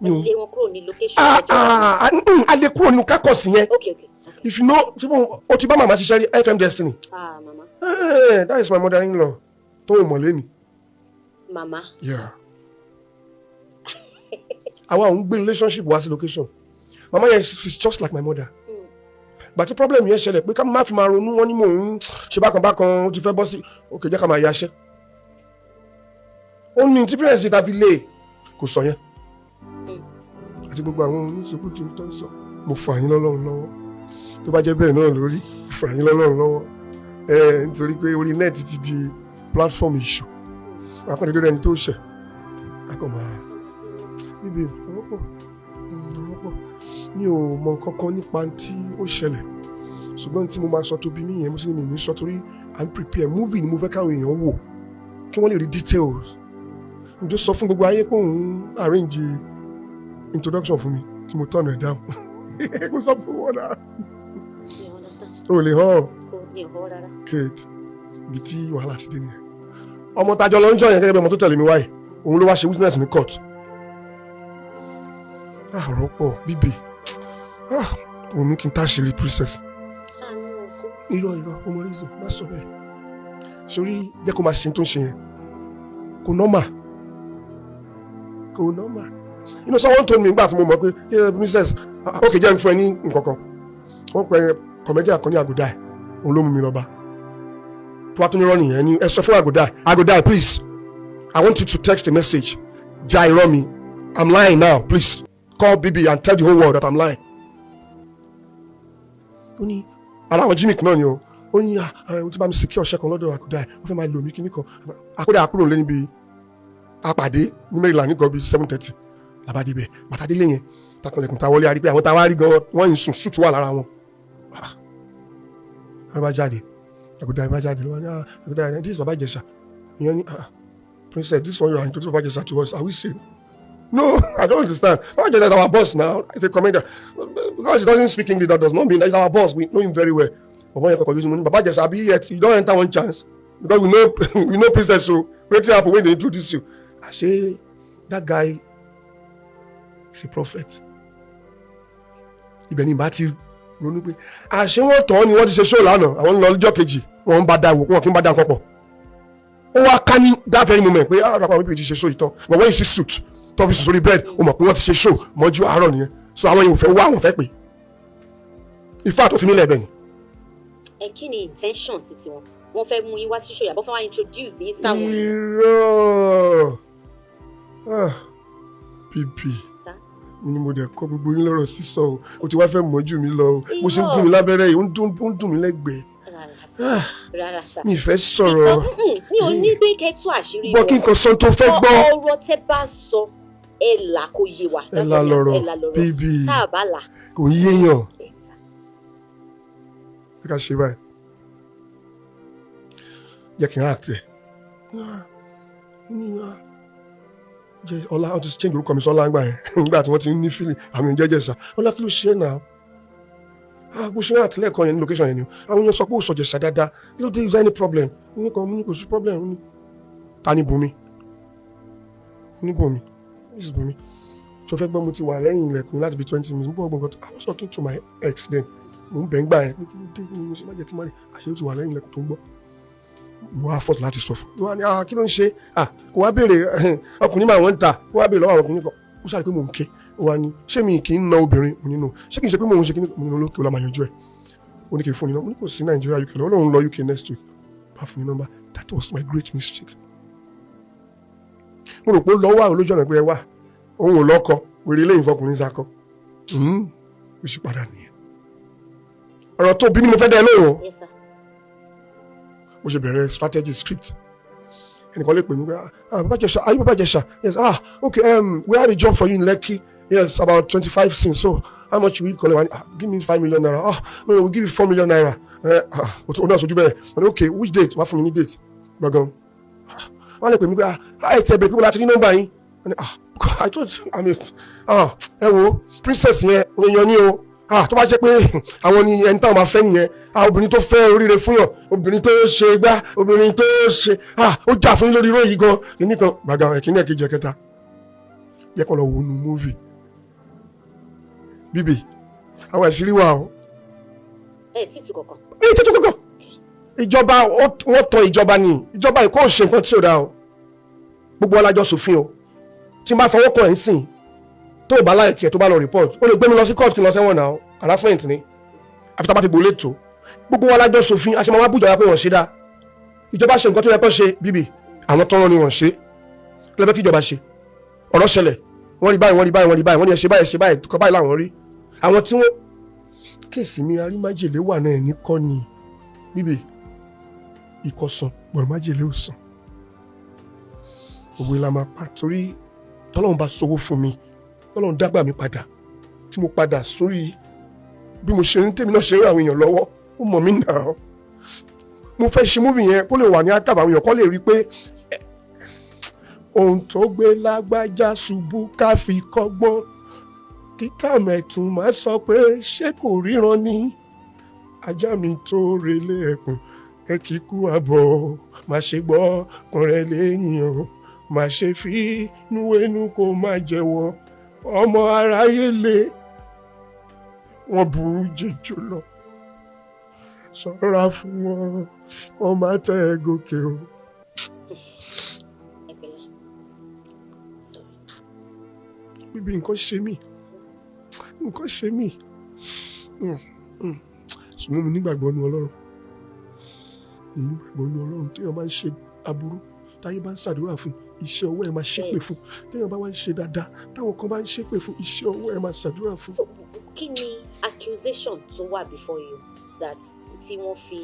Mi ò Lé wọn kúrò ní location? Ah. Ọjọ́ Ah, ah, a lè kúrò nínú kákọ̀sì yẹn. Ok. If you know, ṣé mo o ti bá màmá ṣiṣẹ́ rí, FM Destiny? Ah, mama. Eh, that is my mother in law tó o mọ̀ lẹ́ni. Mama. Yeah, àwa ò ń gbé relationship wá sí location. Mama yẹn, she is just like my mother. Gbàtí problem yẹn ṣẹlẹ̀ pé ká má fi máa ronú, wọn ní mò ń ṣe bákan bákan, ó ti fẹ́ bọ́ sí òkè, jẹ́ ká máa yaṣẹ́. Ó ní tí parents ta fi lé kò sọ yẹn àti gbogbo àwọn oníṣòkòtò tó ń sọ. Mo fà yín lọ́lọ́run lọ́wọ́. Tó bá jẹ́ bẹ́ẹ̀ náà lórí, fà yín lọ́lọ́run lọ́wọ́ ẹ, nítorí pé orí net ti di platform issue. Akọ́ni lórí ẹni tó ṣẹ̀ akọ́ máa bíbí ọ̀rọ̀pọ̀ ọ̀rọ̀pọ̀. Mi ò mọ nǹkan kan nípa tí ó ṣẹlẹ̀, ṣùgbọ́n tí mo máa sọ tó bí mi yẹn, mo sì ní mi ní sọ torí à ń prepare movie ni. Mo fẹ́ káwọn èèyàn wò kí wọ́n lè rí details. N tó sọ fún gbogbo ayé pé òun arrange introduction fún mi tí mo turn ẹ̀ down, kó sọ fún wọn náà. Mi ò understand. O lè hàn. Kò mi ò họ́ rárá. Kate, ibi tí wàhálà ti dé nìyẹn. Ọmọ tajọ lọ ń jọ yẹn gẹ́gẹ́ bí ọmọ tó tẹ̀lé mi wáyé, òun ló wá ṣe witness ní court. Ah, ọ̀rọ̀ pọ̀ bíbè. Ah, òun ní kí n táṣìírí princess. Àánú ọkọ. Irọ́, irọ́, ọmọ reason má sọ bẹ́ẹ̀ sórí. Jẹ́ kó máa ṣe tó ń ṣe yẹn, kò normal, kò normal. Someone told me nígbà tí mo mọ̀ pé, yeah, princess, ah, ok, jẹ́ n fún ẹ ní nǹkan kan. Wọ́n pẹ́ comedian kan ní àgùdá ẹ̀, òun ló mú mi lọ bá tó wá tún ní rọ́ọ̀nì yẹn ní ẹ sọ fún àgùdá, "Àgùdá, please, I want you to text a message. Já irọ́ mi. I'm lying now. Please call BB and tell the whole world that I'm lying." Ó ní ara àwọn gimmick náà ni o. Ó ní àwọn tí bá mi secure ọ̀ṣẹ́ kan lọ́dọ̀ àkúdà ẹ̀, wọ́n fẹ́ máa lò mí kíní kan. Àkúdà àkúrò lé níbi àpàdé ní Maryland ní gọ́bí 7:30 làbàdé bẹ̀. Bàtàdé lé yẹn takọlẹ̀kùn tá wọlé, a rí pé àwọn tá wá rí gan wọ́n yìí sùn, suit wà lára wọn. Ah. Wọ́n bá jáde, àkúdà bá jáde lọ́wọ́ ní, "Ah, àkúdà, this is Baba Ìjẹ̀ṣà." Ìyẹn ní, "Ah, princess, this one you are introducing Baba Ìjẹ̀ṣà to us, are we same? No, I don't understand. Baba Ìjẹ̀ṣà is our boss now. He's a comedian. Because he doesn't speak English, that does not mean that he's our boss. We know him very well." Bàbá yẹn kọ̀kọ́ lójú mi ní, "Baba Ìjẹ̀ṣà abi yet you don enter one chance because we know princess, so wetin happen when they introduce you?" I say that guy is a prophet. Ibẹ̀ ni ìbá ti ronú pé àṣé wọ́n tọ́ ni wọ́n ti ṣe show lánàá, àwọn ń lọ lọ́jọ́ kejì, wọ́n ń bá da ìwò, wọn kì í bá da nǹkan pọ̀. Ó wá ká ní that very moment pé ah, àwọn people ti ṣe show yìí tán. But when you see suit tó fi sùn sórí bed, o mọ̀ pé wọ́n ti ṣe show mọ́jú àárọ̀ nìyẹn. So àwọn yìí ò fẹ́ wá, àwọn fẹ́ pè ifá tó fi nílẹ̀ bẹ́ẹ̀ ni. Ẹ kí ni intention títí wọn? Wọ́n fẹ́ mú yín wá sí show yàbọ̀ fẹ́ wá introduce yín sáwọn? Irọ́. Ah, bíbí Sá. mi ni mo dẹ̀ kọ́ gbogbo yín lọ́rọ̀ sísọ o. O ti wá fẹ́ mọ́jú mi lọ o. Mo ṣe ń gún mi lábẹ́rẹ́ yìí, ó ń dùn mí lẹ́gbẹ̀ẹ́. Rárá sá, rárá sá. Mi ì fẹ́ sọ̀rọ̀. Mi ò ní pé kẹ́ tú àṣírí. Bọ́ kí n kàn sọ tó fẹ́ gbọ́. Ọ̀rọ̀ tẹ́ bá sọ, ẹ là kó yé wa. Ẹ la lọ̀rọ̀. Ẹ là lọ́rọ̀. Bíbí. Tá a bá là. Kò ń yéèyàn. Ẹ sá. Ẹ ká ṣe báyìí, jẹ́ kí n act ẹ̀. Jẹ́ Ọlá, wọ́n ti change orúkọ mi sọ́lá ńgbà yẹn, nígbà tí wọ́n ti ń ní feeling àmì jẹ́jẹ̀sà. Ọlá, kí ló ṣe é náà? Ah, bó ṣe ń àtìlẹ́ kan yẹn ní location yẹn ni àwọn èèyàn sọ pé ó sọ Ìjẹ̀ṣà dáadáa. Kí ló dé? Is there any problem? Ní kan mo ní kò sí problem. Ní ta ni Bùnmi? Ní Bùnmi, this is Bùnmi tó fẹ́ gbọ́. Mo ti wà lẹ́yìn ilẹ̀kùn láti bí 20 minutes. Mo bọ́ ọgbọ̀n kan. I was talking to my ex then. Mo ń bẹ̀ ń gbà yẹn pé kí ló dé, mo ṣe má jẹ́ kí n má rí àṣé ó ti wà lẹ́yìn ilẹ̀kùn tó ń gbọ́. Mo wá fọ́ọ̀tù láti sọ fún un. Wọ́n á ní, "Ah, kí ló ń ṣe?" Ah, kò wá béèrè ọkùnrin máa wọ́n ń ta, kò wá béèrè lọ́wọ́ àwọn ọkùnrin kan. Ó ṣàlàyé pé mò ń ké. Ó wá ní, ṣé mi kì í na obìnrin? Mo nínú ṣé kì í ṣe pé mò ń ṣe kí ni? Mo nínú lókè ó la máa yanjú ẹ̀. Ó ní kí n fún ni náà. Mo ní kò sí Nàìjíríà, UK lọ. Ó lóun lọ UK next week, bá fún mi nọ́mbà. That was my great mistake. Mo rò pé ó lọ wà olójú ọ̀nà pé ẹ wà, òun ò lọ́kọ, wèrè ilé ìfọkùnrin sakọ. Ó sì padà nìyẹn. Ọ̀rọ̀ tó bí mi, mo fẹ́ dẹ́ ẹ lóhùn o. Yes, sir. Mo ṣe bẹ̀rẹ̀ strategy script. Ẹnìkan lè pè mí pé, "Ah, Baba Ìjẹ̀ṣà, are you Baba Ìjẹ̀ṣà?" "Yes." "Ah, okay, we have a job for you in Lekki." "Yes, about 25 scenes. So how much will you collect?" "Ah, give me ₦5 million." "Ah, no, we'll give you ₦4 million." Ah, o náà sojú bẹ́ẹ̀. Wọ́n ní, "Okay, which date?" Wàá fún mi ní date gbọ̀ngàn. Wọ́n lè pè mí pé, "Ah, ẹ ti ẹ bẹ̀rẹ̀ pé mo láti ní nọ́mbà yín." Wọ́n ní, "Ah, I thought, I mean, ah, ẹ wo princess yẹn, èèyàn ni o. Ah, tó bá jẹ́ pé àwọn ni ẹni táwọn máa fẹ́ nìyẹn. Ah, obìnrin tó fẹ́ oríire fún yàn, obìnrin tó ṣe gbá, obìnrin tó ṣe, ah, ó jà fún yín lórí irú yìí gan kìíní kan." Gbàgà ẹ̀kíní, ẹ̀kejì, ẹ̀kẹta, jẹ́ kó lọ wo nu movie bíbí. Àwọn àṣírí wà o. Ẹ tí tu kankan. Ní títú kankan. Ìjọba, wọ́n tan ìjọba ni. Ìjọba ìkó ò ṣe nǹkan tí ò dáa o. Gbogbo ọlájọ sòfin o. Tí n bá fọwọ́ kàn ẹ́ ń sìn, tó o bá láìkí ẹ̀, tó bá lọ report, ó lè gbé mi lọ sí court kí n lọ sẹ́wọ̀n náà. Harassment ni, àfi tá a bá fi gbòó lè tó. Gbogbo ọlájọ sòfin, a ṣe máa wá bújọba pé wọ́n ṣe dáa. Ìjọba ṣe nǹkan tó yẹ kó ṣe bíbí. Àwọn tọrọ ni wọ́n ṣe lẹ́bẹ̀ẹ́ kí ìjọba ṣe. Ọ̀rọ̀ ṣẹlẹ̀, wọ́n rí báyìí, wọ́n rí báyìí, wọ́n rí báyìí, wọ́n ní ẹ ṣe báyìí, ẹ ṣe báyìí, kọ́ báyìí làwọn rí. Àwọn tí wọ́n case mi arímájèlé wà náà ní kọ́ ni bíbí ìkọsàn gbọ̀rọ̀ májèlé ò sàn. Òwe la máa pa, torí tọ́lọ́run bá sowó fún mi, tọ́lọ́run dágbà mi padà, tí mo padà sórí bí mo ṣe ń tèmi náà ṣe rí àwọn èèyàn lọ́wọ́, ó mọ̀ mí nà. Mo fẹ́ ṣe movie yẹn kó lè wà ní àtàbà, àwọn èèyàn kó lè rí i pé ohun tó gbé lágbájá ṣubú ká fi kọ́gbọ́n, kí tàmẹ̀tún má sọ pé ṣé kò ríran ní ajá mi tó relé ẹkùn. Ẹ kì í kú àbọ̀, má ṣe gbọ́ kọrẹ lẹ́yìn o, má ṣe fi núwénú kó má jẹ́wọ́. Ọmọ aráyé lé, wọ́n burú jẹjọ lọ, ṣọ́ra fún wọn, kó má tẹ́ ẹ gòkè o. Ẹ pẹ̀lẹ́. Sorry. Bíbí, nǹkan ṣe mí, nǹkan ṣe mí. Ṣùgbọ́n mo nígbàgbọ́ nu Ọlọ́run, mo nígbàgbọ́ nu Ọlọ́run. Téèyàn bá ń ṣe aburú, táyé bá ń ṣàdúrà fún, iṣẹ́ ọwọ́ ẹ̀ máa ṣépè fún. Téèyàn bá wá ń ṣe dáadáa, táwọn kan bá ń ṣépè fún, iṣẹ́ ọwọ́ ẹ̀ máa ṣàdúrà fún. So kí ni accusation tó wà before you that tí wọ́n fi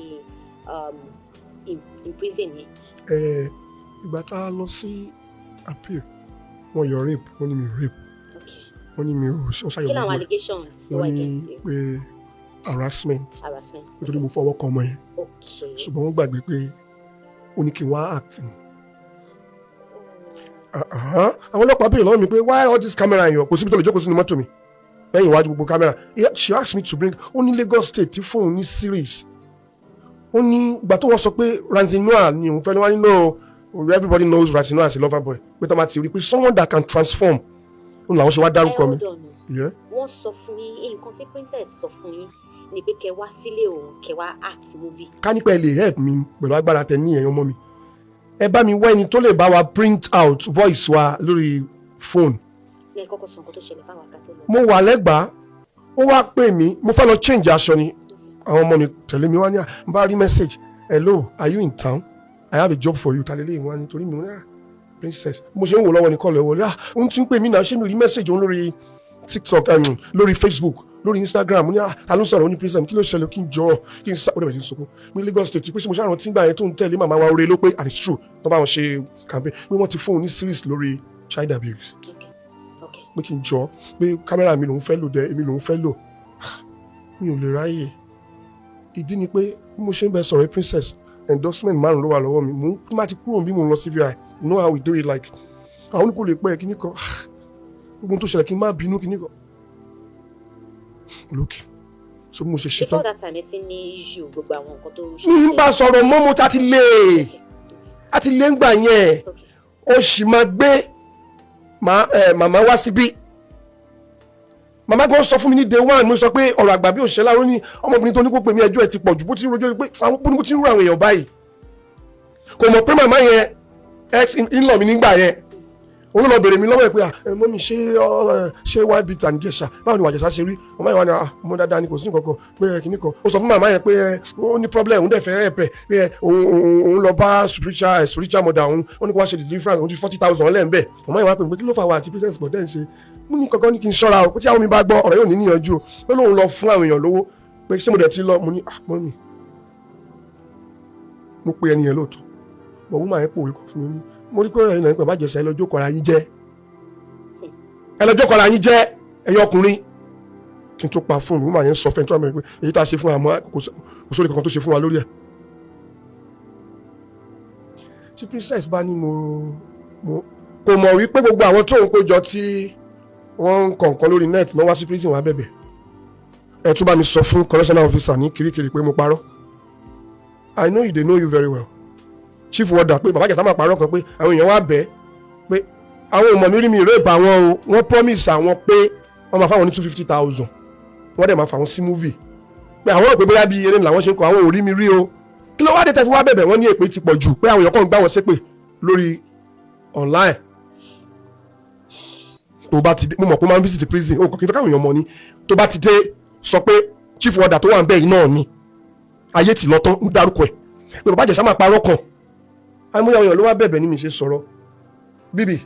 imprison yín? Ẹ ìgbà tá a lọ sí appeal, wọ́n yọ rape, wọ́n ní mi rape. Wọ́n ní mi ò wọ́n ṣàyẹ̀wò Kí làwọn gbogbo ẹ̀. allegations tó wà Wọ́n ní against you? pé harassment, Harassment. nítorí mo fọwọ́ kan ọmọ yẹn. Ṣùgbọ́n wọ́n gbàgbé pé ó ní kí n wá act ni. Ah, ah. Àwọn ọlọ́pàá béèrè lọ́wọ́ mi pé, "Why all this camera yẹn?" Kò síbi tó lè jókòó sínú mọ́tò mi lẹ́yìn iwájú gbogbo camera. She asked me to bring. Ó ní Lagos State tí fóun ní series. Ó ní ìgbà tó wọ́n sọ pé Ramsey Noah ni òun fẹ́ ní, wọ́n ní, "No, everybody knows Ramsey Noah as a lover boy," pé tó máa ti rí pé someone that can transform, ó làwọn ṣe wá dárúkọ Ẹ mi. hold on o. Yeah. Wọ́n sọ fún yín, nǹkan tí princess sọ fún yín ni pé kẹ́ wá sílé òun, kẹ́ wá act movie. Ká nípa ẹ lè help mi pẹ̀lú agbára tẹ ní ẹ̀yàn ọmọ mi, ẹ bá mi wá ẹni tó lè bá wa print out voice wa lórí phone. Ní ẹ kọ́kọ́ sọ nǹkan tó ṣẹlẹ̀ fáwọn aká tó lọ. Mo wà lẹ́gbàá, ó wá pè mí. Mo fẹ́ lọ change aṣọ ni. Àwọn ọmọ mi tẹ̀lé mi wá ní à n bá rí message, "Hello, are you in town? I have a job for you." Tàlẹ́ lẹ́yìn wá nítorí mi ní, "Ah, princess." Mo ṣe ń wò lọ́wọ́ ní call ẹ̀ wọlé. Ah, òun ti ń pè mí náà. Ṣé mi rí message òun lórí TikTok, lórí Facebook, lórí Instagram? Mo ní, "Ah, ta ló ń sọ̀rọ̀?" Ó ní princess. Kí ló ṣẹlẹ̀? Kí n jọ, kí n sá. Ó dẹ̀ bẹ̀rẹ̀ sí sunkún pé Lagos State, pé ṣé mo ṣàrántí tí ń gbà yẹn tó ń tẹ̀lé màmá wa oore ló pé, and it's true, tó bá wọn ṣe campaign, pé wọ́n ti fún òun ní series lórí child abuse, pé kí n jọ, pé camera mi lòún fẹ́ lò dẹ, èmi lòún fẹ́ lò. Ah, mi ò lè ráyè. Ìdí ni pé bí mo ṣe ń bẹ sọ̀rọ̀, princess, endorsement márùn ló wà lọ́wọ́ mi. Mò ń má ti kúrò bí mo ń lọ sí VI. You know how we do it, like Àwọn oníkó lè pẹ́ kíní kan. Ah, gbogbo ohun tó ṣẹlẹ̀, kí n má bínú kíní kan lókè. So bí mo ṣe ṣetán Before that time, ẹ ti ní issue, gbogbo àwọn nǹkan tó ń ní bá sọ̀rọ̀ mọ́, mo ta ti lé a ti lé ń gbà yẹn. Ó sì máa gbé màmá wá síbí. Màmá gan sọ fún mi ní day one, mo sọ pé ọ̀rọ̀ àgbà bí òṣìṣẹ́ láàárọ̀ ní ọmọbìnrin tó ní kó pè mí, ẹjọ́ ẹ̀ ti pọ̀ jù, bó ti ń rojọ́ pé àwọn bó ti ń rú àwọn èèyàn báyìí. Kò mọ̀ pé màmá yẹn, ex in-law mi nígbà yẹn, òun ló lọ bèrè mi lọ́wọ́ ẹ̀ pé, "Ah, ẹ, mummy, ṣé ọ, ẹ, ṣé white bitter ní Ìjẹ̀ṣà? Báwo ni wàjẹ̀ṣà ṣe rí?" Màmá yẹn wà ní, "Ah, mo dáadáa ni, kò sí nǹkan kan," pé ẹ kìíní kan. Ó sọ fún màmá yẹn pé ẹ, ó ní problem, òun dẹ̀ fẹ́ ẹ̀pẹ̀ pé ẹ, òun lọ bá spiritual mother òun, ó ní kó wá ṣe deliverance, òun ti 40,000 lẹ́ẹ̀mbẹ̀. Màmá yẹn wá pè mí pé kí ló fà wá àti princess bọ̀ dẹ́ ń ṣe. Mo ní kankan ní kí n ṣọ́ra o, pé tí àwọn mi bá gbọ́, ọ̀rọ̀ yóò ní níyanjú o, pé lóun lọ fún àwọn èèyàn lówó, pé ṣé mo dẹ̀ ti lọ. Mo ní, "Ah, mummy, mo pe ẹni yẹn lóòótọ́, but woman yẹn pòwe kan fún mi." Mo rí pé ẹ̀yin náà ń pè bá jẹ̀sẹ̀, ẹ lọ jókòó ara yín jẹ́, ẹ lọ jókòó ara yín jẹ́, ẹ̀yin ọkùnrin. Kí n tó pa fóònù, woman yẹn sọ fẹ́ tó àmì pé èyí tá a ṣe fún wa mọ́, kò sóri kankan tó ṣe fún wa lórí ẹ̀. Tí princess bá ní mo kò mọ̀ wípé gbogbo àwọn tó ń kójọ tí wọ́n ń kọ̀ǹkan lórí net náà wá sí prison wá bẹ̀bẹ̀. Ẹ tún bá mi sọ fún correctional officer ní Kirikiri pé mo parọ́. I know you, they know you very well, chief warder, pé bàbá Ìjẹ̀ṣà máa parọ́ kan, pé àwọn èèyàn wá bẹ́ẹ̀, pé àwọn ọmọ mi rí mi rape àwọn o. Wọ́n promise àwọn pé wọ́n máa fáwọn ní 250,000, wọ́n dẹ̀ máa fà wọ́n sí movie, pé àwọn rò pé bóyá bíi eré ni làwọn ṣe ń kọ, àwọn ò rí mi rí o. Kí ló wá dé tẹ́ fi wá bẹ̀bẹ̀? Wọ́n ní èpè ti pọ̀ jù, pé àwọn èèyàn kàn ń gbá wọn ṣépè lórí online. Tó bá ti dé, mo mọ̀ pé ó máa ń visit prison o, kò kí n fẹ́ káwọn èèyàn mọ̀ ni. Tó bá ti dé, sọ pé chief warder tó wà ń bẹ̀ yìí náà ni ayé ti lọ tán, ń dárúkọ ẹ̀, pé bàbá Ìjẹ̀ṣà máa parọ́ kan. Àìmọye àwọn èèyàn ló wá bẹ̀bẹ̀ ní mi ṣe sọ̀rọ̀ bíbí.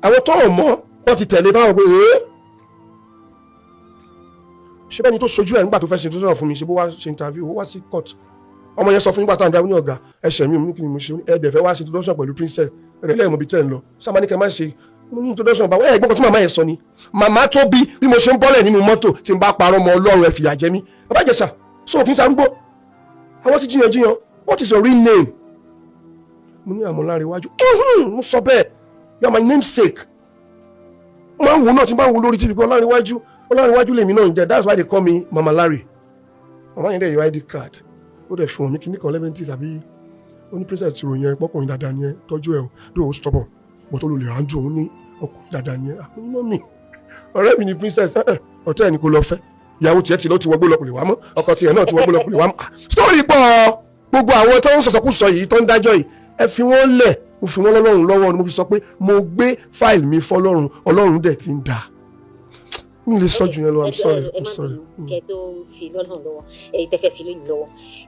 Àwọn tó ò mọ̀, wọ́n ti tẹ̀lé báwọn pé ee, ṣé bẹ́ẹ̀ ni tó sojú ẹ̀ nígbà tó fẹ́ ṣe introduction fún mi, ṣe bó wá ṣe interview, ó wá sí court. Ọmọ yẹn sọ fún nígbà táwọn dáwọ́ ní, "Ọ̀gá, ẹ̀ṣẹ̀ mi." Mú kí ni mo ṣe? Ẹ dẹ̀ fẹ́ wá ṣe introduction pẹ̀lú princess, ẹ̀rẹ̀ lẹ́yìn mọ̀bí tẹ̀ ń lọ sábà ní kẹ́ má ṣe. Mo ní introduction báwo? Ẹ̀ gbọ́n kan tí màmá yẹn sọ ni, màmá tó bí bí mo ṣe ń bọ́lẹ̀ nínú mọ́tò, tí n bá parọ́ mọ́ Ọlọ́run, ẹ fìyà jẹ mí. Bàbá Ìjẹ̀ṣà so kì í sarúgbó, àwọn ti jiyàn jiyàn. "What is your real name?" Mo ní àmọ́ lára iwájú mo sọ bẹ́ẹ̀, "You are my namesake." Mo máa ń wo náà, tí n bá ń wo lórí TV pé Ọlárẹ̀wájú, Ọlárẹ̀wájú lèmi náà ń jẹ́. That's why they call me Mama Larry. Màmá yẹn dẹ̀ yọ ID card, ó dẹ̀ fún mi kíní kan lẹ́mẹ̀ntì tàbí ó ní princess ti ròyìn ẹ, pọ́kùnrin dáadáa ni ẹ, tọ́jú ẹ o, dóò stubborn, but ó lò lè handle òun, ní ọkùnrin dáadáa ni ẹ. Àwọn mummy, ọ̀rẹ́ mi ni princess. Ẹ ẹ, ọ̀tẹ́ ẹ̀ ni kò lọ fẹ́. Ìyàwó tiẹ̀ ti lọ, ti wọgbó lọ, kò lè wá mọ́. Ọkọ tiẹ̀ náà ti wọgbó lọ, kò lè wá mọ́. Story pọ̀. Gbogbo àwọn tó ń sọ̀sọ̀kúsọ yìí, tó ń dájọ́ yìí, ẹ fi wọ́n lẹ̀. Mo fi wọ́n lọ́lọ́run lọ́wọ́ ni. Mo fi sọ pé mo gbé file mi fọlọ́run, Ọlọ́run dẹ̀ ti ń dà. Mi lè sọ jù yẹn lọ. I'm sorry, I'm sorry. Kẹ tó fi lọ́nà lọ́wọ́, èyí tẹ́ fẹ́ fi lóyún lọ́wọ́,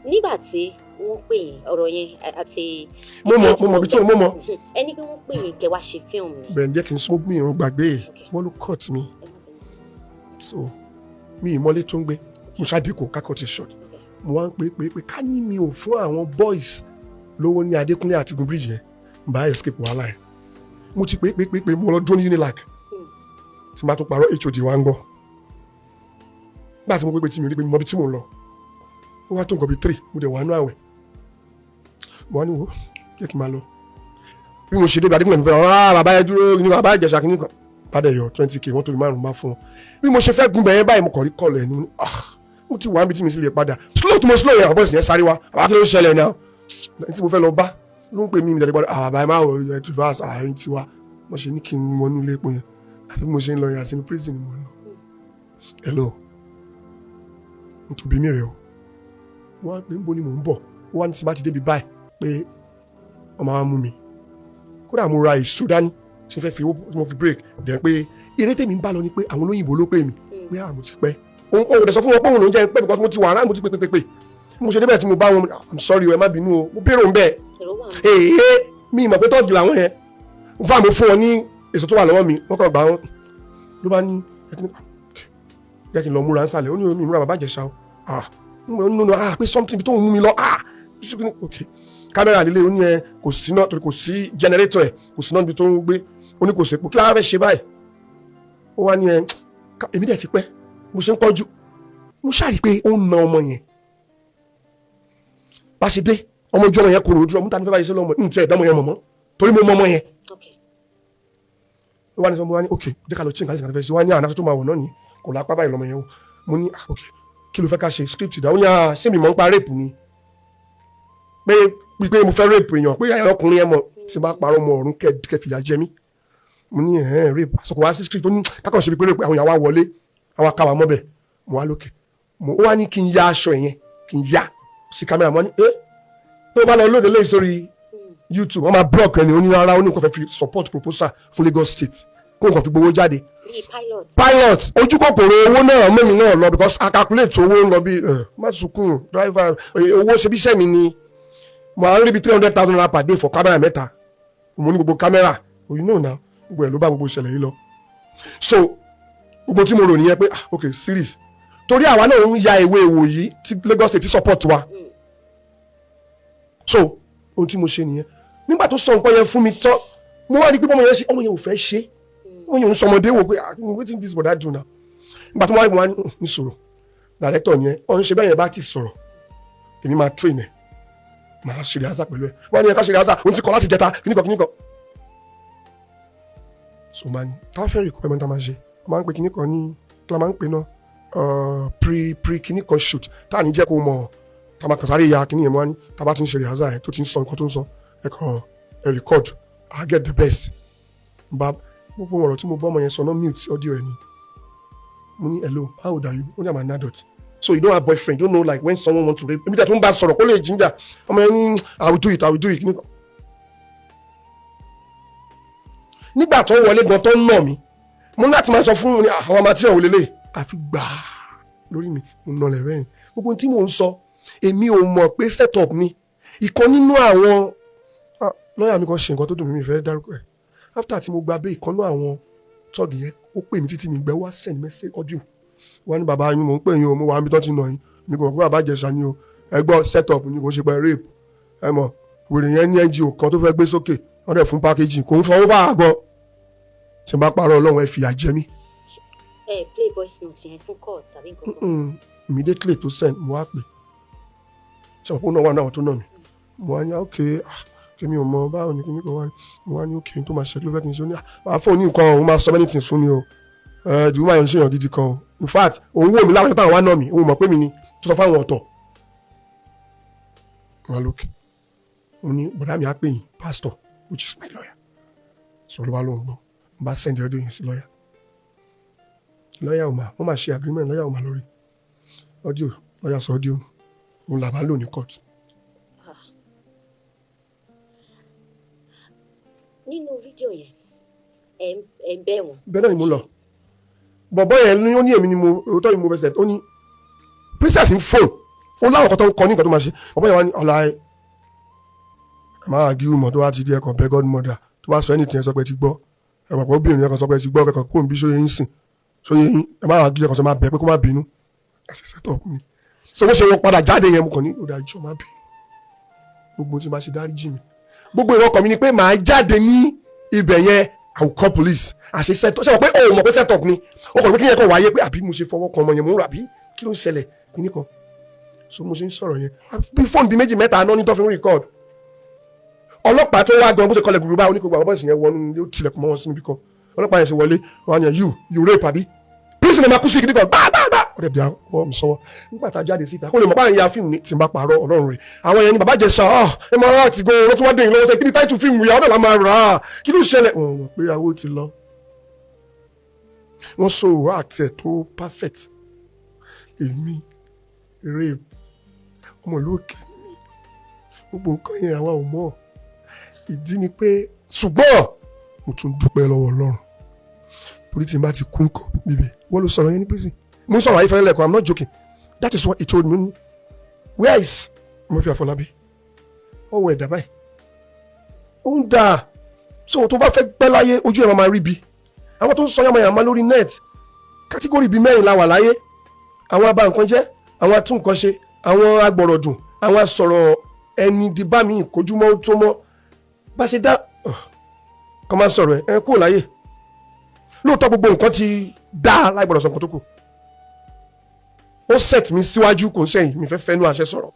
nígbà tí wọ́n pè yín, ọ̀rọ̀ yẹn àti. Mo mọ bí tí mo mọ. Ẹni pé wọ́n pè yín kẹ́ wá ṣe fíìmù ni. Bẹ́ẹ̀ jẹ́ kí n sọ, mi ò gbàgbé. Wọ́n ló cut mi, so mi ìmọ̀lé tó ń gbé, mo ṣáà kò ká cut it short. Mo wá ń pè pé pé ká ní mi ò fún àwọn boys lówó ní Adékúnlé àti gun bridge yẹn, bá escape wàhálà yẹn. Mo ti pè pè pè pé mo lọ dúró ní Unilag, tí n bá tún parọ́, HOD wa ń gbọ́. Nígbà tí mo pè pé tí mi rí pé mi mọ ibi tí mò ń lọ, ó wá tó nǹkan bíi 3, mo dẹ̀ wà nú àwẹ̀. Mo wá ní, "Wo, jẹ́ kí n máa lọ." Bí mo ṣe débi Adékúnlé, mi fẹ́, "Ah, bàbá yẹn dúró ní bàbá Ìjẹ̀ṣà kìíní kan." Bá dẹ̀ yọ 20K, wọ́n tóbi márùn-ún bá fún wọn. Bí mo ṣe fẹ́ gun bẹ̀yẹn báyìí, mo kàn rí call ẹ̀ ní. Ah, mo ti wà níbi tí mi sì lè padà. Slow tí mo slow yẹn, àwọn boys yẹn sáré wá. "Àbá, kí ló ń ṣẹlẹ̀ náà?" Ẹni tí mo fẹ́ lọ bá ló ń pè mí, mi dẹ̀ padà. "Ah, bàbá, ẹ má wọ ẹ tù bá àyìn tiwa." Mo ṣe ní kí n wọnú ilé epo yẹn, àti bí mo ṣe ń lọ yẹn, àti ní prison ni mo lọ. "Hello, ntòbí mi rẹ o." Wọ́n á pè ń bo ni mò ń bọ̀. Ó wá ní tí bá ti débi báyìí pé wọ́n máa mú mi. Kódà mo ra èso dání tí mo fẹ́ fi owó tí mo fi break dẹ̀, pé eré tèmi ń bá lọ ni, pé àwọn olóyìnbó ló pè mí pé àmọ́ ti pẹ́. Òun dẹ̀ sọ fún wọn pé òun ló ń jẹ́ pé because mo ti wà around, mo ti pè pè pè pè. Mo ṣe débẹ̀ tí mo bá wọn, "I'm sorry o, ẹ má bínú o, mo bèrè òun bẹ́ẹ̀." Èrò wà. Èyí mi ìmọ̀ pé tọ́ọ̀gì làwọn yẹn fún àmọ́ fún wọn ní èso tó wà lọ́wọ́ mi. Wọ́n kàn gbà wọn ló bá ní, "Jẹ́ kí n lọ múra ń sàlẹ̀." Ó ní omi ìmúra bàbá Ìjẹ̀ṣà o. Ah, no, ah, pé something tó ń mú mi lọ. Ah, ok, kámẹ́rà líle. Ó ní ẹ kò sí náà torí kò sí generator, ẹ kò sí náà níbi tó ń gbé. Ó ní kò sí epo, kí lára fẹ́ ṣe báyìí? Ó wá ní ẹ èmi dẹ̀ ti pẹ́ mo ṣe ń kọjú. Mo ṣáà rí i pé ó ń na ọmọ yẹn. Bá ṣe dé Ọmọ ojú ọmọ yẹn kúrò, ojú ọmọ tani fẹ́ báyìí sí lọ́mọ ntí ẹ̀ dánmọ yẹn mọ̀mọ́, torí mo mọ ọmọ yẹn. Ó wá ní sọ, mo wá ní, "Ok, jẹ́ ká lọ change." Láti ṣe fẹ́ ṣe wá ní àná tó máa wọ̀ náà ni kò lápá báyìí lọ́mọ yẹn o. Mo ní, "Ah, ok, kí ló fẹ́ ká ṣe? Script ìdá." Ó ní, "Ah, ṣé mi mọ̀ ń pa rape ni, pé pé mo fẹ́ rape èèyàn, pé ọkùnrin yẹn mọ̀ tí n bá parọ́ mọ ọ̀run kẹ́ fìyà jẹ mí." Mo ní, "Ẹ̀hẹ́n, rape àsọkò wá sí script." Ó ní kákan ṣe bí pé rape, àwọn èèyàn wá wọlé, àwọn akáwà mọ́bẹ̀. Mo wá lókè, mo ó wá ní kí n ya aṣọ yẹn, kí n ya sí kámẹ́rà. Mo wá ní, "Ẹ́ tó bá lọ lóde lẹ́yìn sórí YouTube, wọ́n máa block ẹni." Ó ní rárá, ó ní nǹkan fẹ́ fi support proposal fún Lagos State, kó nǹkan fi gbowó jáde. Bíi pilot. Pilot, ojú kòkòrò owó náà mẹ́mi náà lọ, because I calculate owó ń lọ bí má sunkún driver, owó ṣe bí iṣẹ́ mi ni. Mo à ń rí bí ₦300,000 per day for camera mẹ́ta. Mo ní gbogbo camera, you know now, gbogbo ẹ̀ ló bá gbogbo ìṣẹ̀lẹ̀ yìí lọ. So gbogbo tí mo rò nìyẹn pé, ah, ok, series, torí àwa náà ń ya ìwé ìwò yìí tí Lagos State ti support wa. So ohun tí mo ṣe nìyẹn. Nígbà tó sọ nǹkan yẹn fún mi tán, mo wá rí pé ọmọ yẹn ṣe, ọmọ yẹn ò fẹ́ ṣe, ọmọ yẹn ò ń sọmọdé wò pé, "Ah, wetin this brother do now?" Nígbà tó wá rí, mo wá ní sọ̀rọ̀ director yẹn, ọ̀n ṣe bẹ́ẹ̀ yẹn bá ti sọ̀rọ̀, èmi máa train ẹ̀, máa ṣe rehearsal pẹ̀lú ẹ̀. Wọ́n ní ẹ̀ka ṣe rehearsal, òun ti kọ́ láti jẹta kíníkan kíníkan. So máa ní táwọn fẹ́ requirement tá máa ṣe, wọ́n máa ń pè kíníkan ní, kí la máa ń pè náà, pre kíníkan shoot, tá à ní jẹ́ kó mọ̀, tá a máa kàn sáré ya kíní yẹn. Mọ́ ní tá a bá ti ń ṣe rehearsal yẹn, tó ti ń sọ nǹkan tó ń sọ, ẹ kàn ẹ record, I get the best. Bá gbogbo ọ̀rọ̀ tí mo bọ́ ọmọ yẹn sọ náà, mute audio ẹ̀ ni. Mo ní, "Hello, how old are you?" Ó ní, "I'm an adult." "So you don't have boyfriend? You don't know like when someone want to rape?" Ebi tẹ̀ tó ń bá sọ̀rọ̀ kó lè ginger ọmọ yẹn ní, "I will do it, I will do it." Kíní kan. Nígbà tó ń wọlé gan tó ń nà mí, mo ní láti máa sọ fún un ní àwọn ọmọ tí ò lélẹ̀ àfi gbàá lórí mi, mo nà lẹ̀ bẹ́ẹ̀. Gbogbo ohun tí mò ń sọ, èmi ò mọ̀ pé set up ni. Ìkan nínú àwọn lọ́ọ̀yà mi kan ṣe nǹkan tó dùn mí, mi fẹ́ dárúkọ ẹ̀. After tí mo gba bẹ́ẹ̀, ìkan nínú àwọn tọ́ọ̀gì yẹn, ó pè mí títí mi gbẹ́, wá send message audio wọ́n ní, "Bàbá yín, mò ń pè yín o, mo wà níbi tó ti nà yín, mi kò mọ̀ pé bàbá Ìjẹ̀ṣà ni o. Ẹ gbọ́, set up ni, kò ṣe pé rape. Ẹ mọ̀ wèrè yẹn ní NGO kan tó fẹ́ gbé sókè, wọ́n dẹ̀ fún packaging, kò ń fọwọ́ bá a gan. Tí n bá parọ́, Ọlọ́run ẹ fìyà jẹ mí." Ẹ play voice note yẹn fún court tàbí nǹkan kan? Immediately tó send, mo wá pè, ṣe mo kó náà wà náà tó náà mi, mo wá ní, "Ok, ah, kí mi ò mọ báwo ni kíní kan wá ní." Mo wá ní, "Ok, tó máa ṣe, kí ló fẹ́ kí n ṣe?" Ó ní, "Ah, máa fún un ní nǹkan, òun máa sọ many things fún mi o. Ẹ the woman yẹn ń ṣèyàn gidi kan o. In fact, òun wò mí láwọn táwọn wá náà mi, òun mọ̀ pé mi ni tó sọ fáwọn ọ̀tọ̀ wọn lókè." Mo ní, "Bọ̀dá mi á pè yín, pastor, which is my lawyer." Sọ ló bá lóun gbọ́. Mo bá send ọdún yẹn sí lawyer. Lawyer ò mà, wọ́n máa ṣe agreement, lawyer ò mà lórí audio. Lawyer sọ audio òun làbá lò ní court. Ah. Nínú fídíò yẹn, ẹ ń bẹ̀ wọ́n. Bẹ́ẹ̀ náà ni mo lọ. Bọ̀bọ́ yẹn ní, ó ní èmi ni mo òótọ́ ni mo fẹsẹ̀. Ó ní princess ń fóun, ó láwọn kan tó ń kọ ní nǹkan tó máa ṣe. Bọ̀bọ́ yẹn wá ní ọ̀la ẹ̀ máa gí mọ̀ tó wá ti di ẹ̀kọ́ bẹ́ godmother, tó bá sọ anything, ẹ sọ pé ẹ ti gbọ́. Ẹ mọ̀ pé obìnrin yẹn kan sọ pé ẹ ti gbọ́, kẹ́kọ̀ọ́ kó n bí sóye yín sìn sóye yín, ẹ máa gí ẹ̀kọ́ sọ, máa bẹ̀ pé kó má bínú. Ẹ sì set up mi. So bó ṣe wọ́n padà jáde yẹn, mo kàn ní, "Ó dáa, jọ̀ọ́ má bínú, gbogbo tí n bá ṣe, dáríjì mi." Gbogbo ìrọ̀kọ̀ mi ni pé màá jáde ní ibẹ̀ yẹn, I will call police. Àṣẹ set up, ṣe mọ̀ pé o mọ̀ pé set up ni? O kàn pé kí yẹn kàn wáyé pé àbí mo ṣe fọwọ́ kan ọmọ yẹn, mo ń rà bí, kí ló ń ṣẹlẹ̀ kíní kan. So mo ṣe ń sọ̀rọ̀ yẹn, bí fóònù bíi méjì mẹ́ta náà ní tó fi ń record. Ọlọ́pàá tó wá gan, bó ṣe kọlẹ̀ gbogbo báyìí, oníkó àwọn boys yẹn wọnú ilé, ó tilẹ̀kùn mọ́ wọn sínú ibi kan. Ọlọ́pàá yẹn ṣe wọlé wọn ni, You rape àbí? Prison ẹ̀ máa kú sí kíní kan gbágbágbá." Ó dẹ̀ bí ọwọ́ mi sọ́wọ́ nígbà tá a jáde síta, kó lè mọ̀ báyìí ya fíìmù ní. Tí n bá parọ́, Ọlọ́run rẹ̀. Àwọn yẹn ni, "Bàbá Ìjẹ̀ṣà, ẹ máa rà àti gan-an tí wọ́n dé ìlọ́wọ́ sẹ́, kí ni táìtù fíìmù yà ọ́nà la máa rà á, kí ló ṣẹlẹ̀?" Wọ́n mọ̀ pé àwo ti lọ. Wọ́n sọ òwò àti ẹ̀ tó perfect. Èmi rape, ọmọ ìlú òkè ni mí, gbogbo nǹkan yẹn àwa ò mọ̀. Ìdí ni pé, ṣùgbọ́n mo tún dúpẹ́ lọ́wọ́ Ọlọ́run, torí tí n bá ti kú nǹkan bíbẹ̀, wọ́n ló sọ̀rọ̀ yẹn ní prison. Mo ń sọ̀rọ̀ ayé fẹ́rẹ́ lẹ́kọ̀ọ́. I'm not joking, that is what he told me. "Where is Murphy Afọlábí?" Ọwọ́ ẹ̀dá báyìí ó ń dáa. So tó bá fẹ́ pẹ́ láyé, ojú ẹ̀ máa rí bi àwọn tó ń sọ yàmàyàmá lórí net. Category bíi mẹ́rin la wà láyé: àwọn abá nǹkan jẹ́, àwọn atún nǹkan ṣe, àwọn agbọ̀rọ̀dùn, àwọn asọ̀rọ̀ ẹni di bá mi ìkójúmọ́ tó mọ́ bá ṣe dá kọ́ máa sọ̀rọ̀ ẹ kúrò láyé. Lóòótọ́, gbogbo nǹkan ti dá láì gbọ́dọ̀ sọ nǹkan tó kù. Ó set mi síwájú, kò ń sẹ́yìn. Mi fẹ́ fẹ́nu àṣẹ sọ̀rọ̀.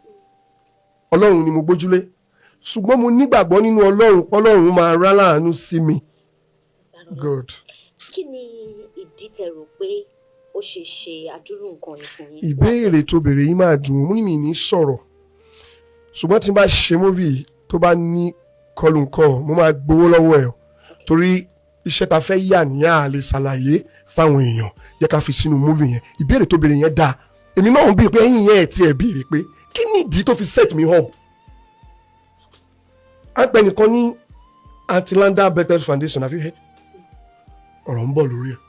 Ọlọ́run ni mo gbójúlé, ṣùgbọ́n mo nígbàgbọ́ nínú Ọlọ́run, Ọlọ́run máa rá láàánú sí mi. God. Kí ni ìdí tẹ́ rò pé ó ṣe ṣe àdúrú nǹkan yìí fún yín? Ìbéèrè tó béèrè yìí máa dùn mú mi ní sọ̀rọ̀, ṣùgbọ́n tí n bá ṣe movie tó bá ní kọlùnkọ, mo máa gbowó lọ́wọ́ ẹ̀ o. Torí iṣẹ́ ta fẹ́ yà ní à lè ṣàlàyé fáwọn èèyàn, jẹ́ ká fi sínú movie yẹn. Ìbéèrè tó béèrè yẹn dáa. Èmi náà ń béèrè pé ẹ̀yìn yẹn ẹ̀ tiẹ̀ béèrè pé kí ni ìdí tó fi set me up. À ń pè nìkan ní Antilanda Bethel Foundation. Have you heard? Ọ̀rọ̀ ń bọ̀ lórí ẹ̀.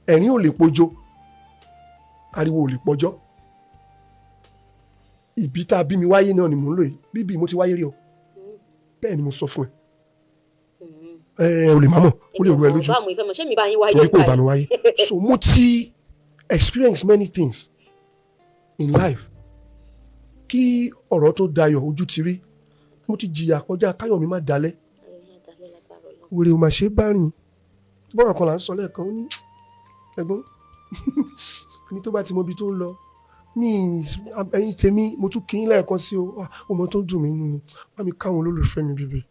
Ẹ̀rín ò lè pojó, ariwo ò lè pọjọ́. Ìbí tá a bí mi wáyé náà ni mò ń lò yìí. Bíbí mo ti wáyé rí o, bẹ́ẹ̀ ni mo sọ fún ẹ. Ẹ ò lè má mọ̀, ó lè rú ẹ lójú. Báwo ìfẹ́ mọ̀ ṣé mi bá yín wáyé? Torí pé ò bá báyìí? Mi wáyé. So mo ti experience many things in life. Kí ọ̀rọ̀ tó dayọ̀, ojú ti rí. Mo ti jìyà kọjá, káyọ̀ mi má dalẹ̀. Ayọ̀ yín á dalẹ̀ lágbára Ọlọ́run. Wèrè ò mà ṣe é bá rìn. Bọ́rọ̀ kan là ń sọ lẹ́ẹ̀kan, ó ní ẹ̀gbọ́n ẹni tó bá ti mọ ibi tó ń lọ ní ẹ̀yìn tèmi. Mo tún kí n lẹ́ẹ̀kan sí o. Ah, ọmọ tó ń dùn mí nínú ni, bá mi káwọn olólùfẹ́ mi bíbí,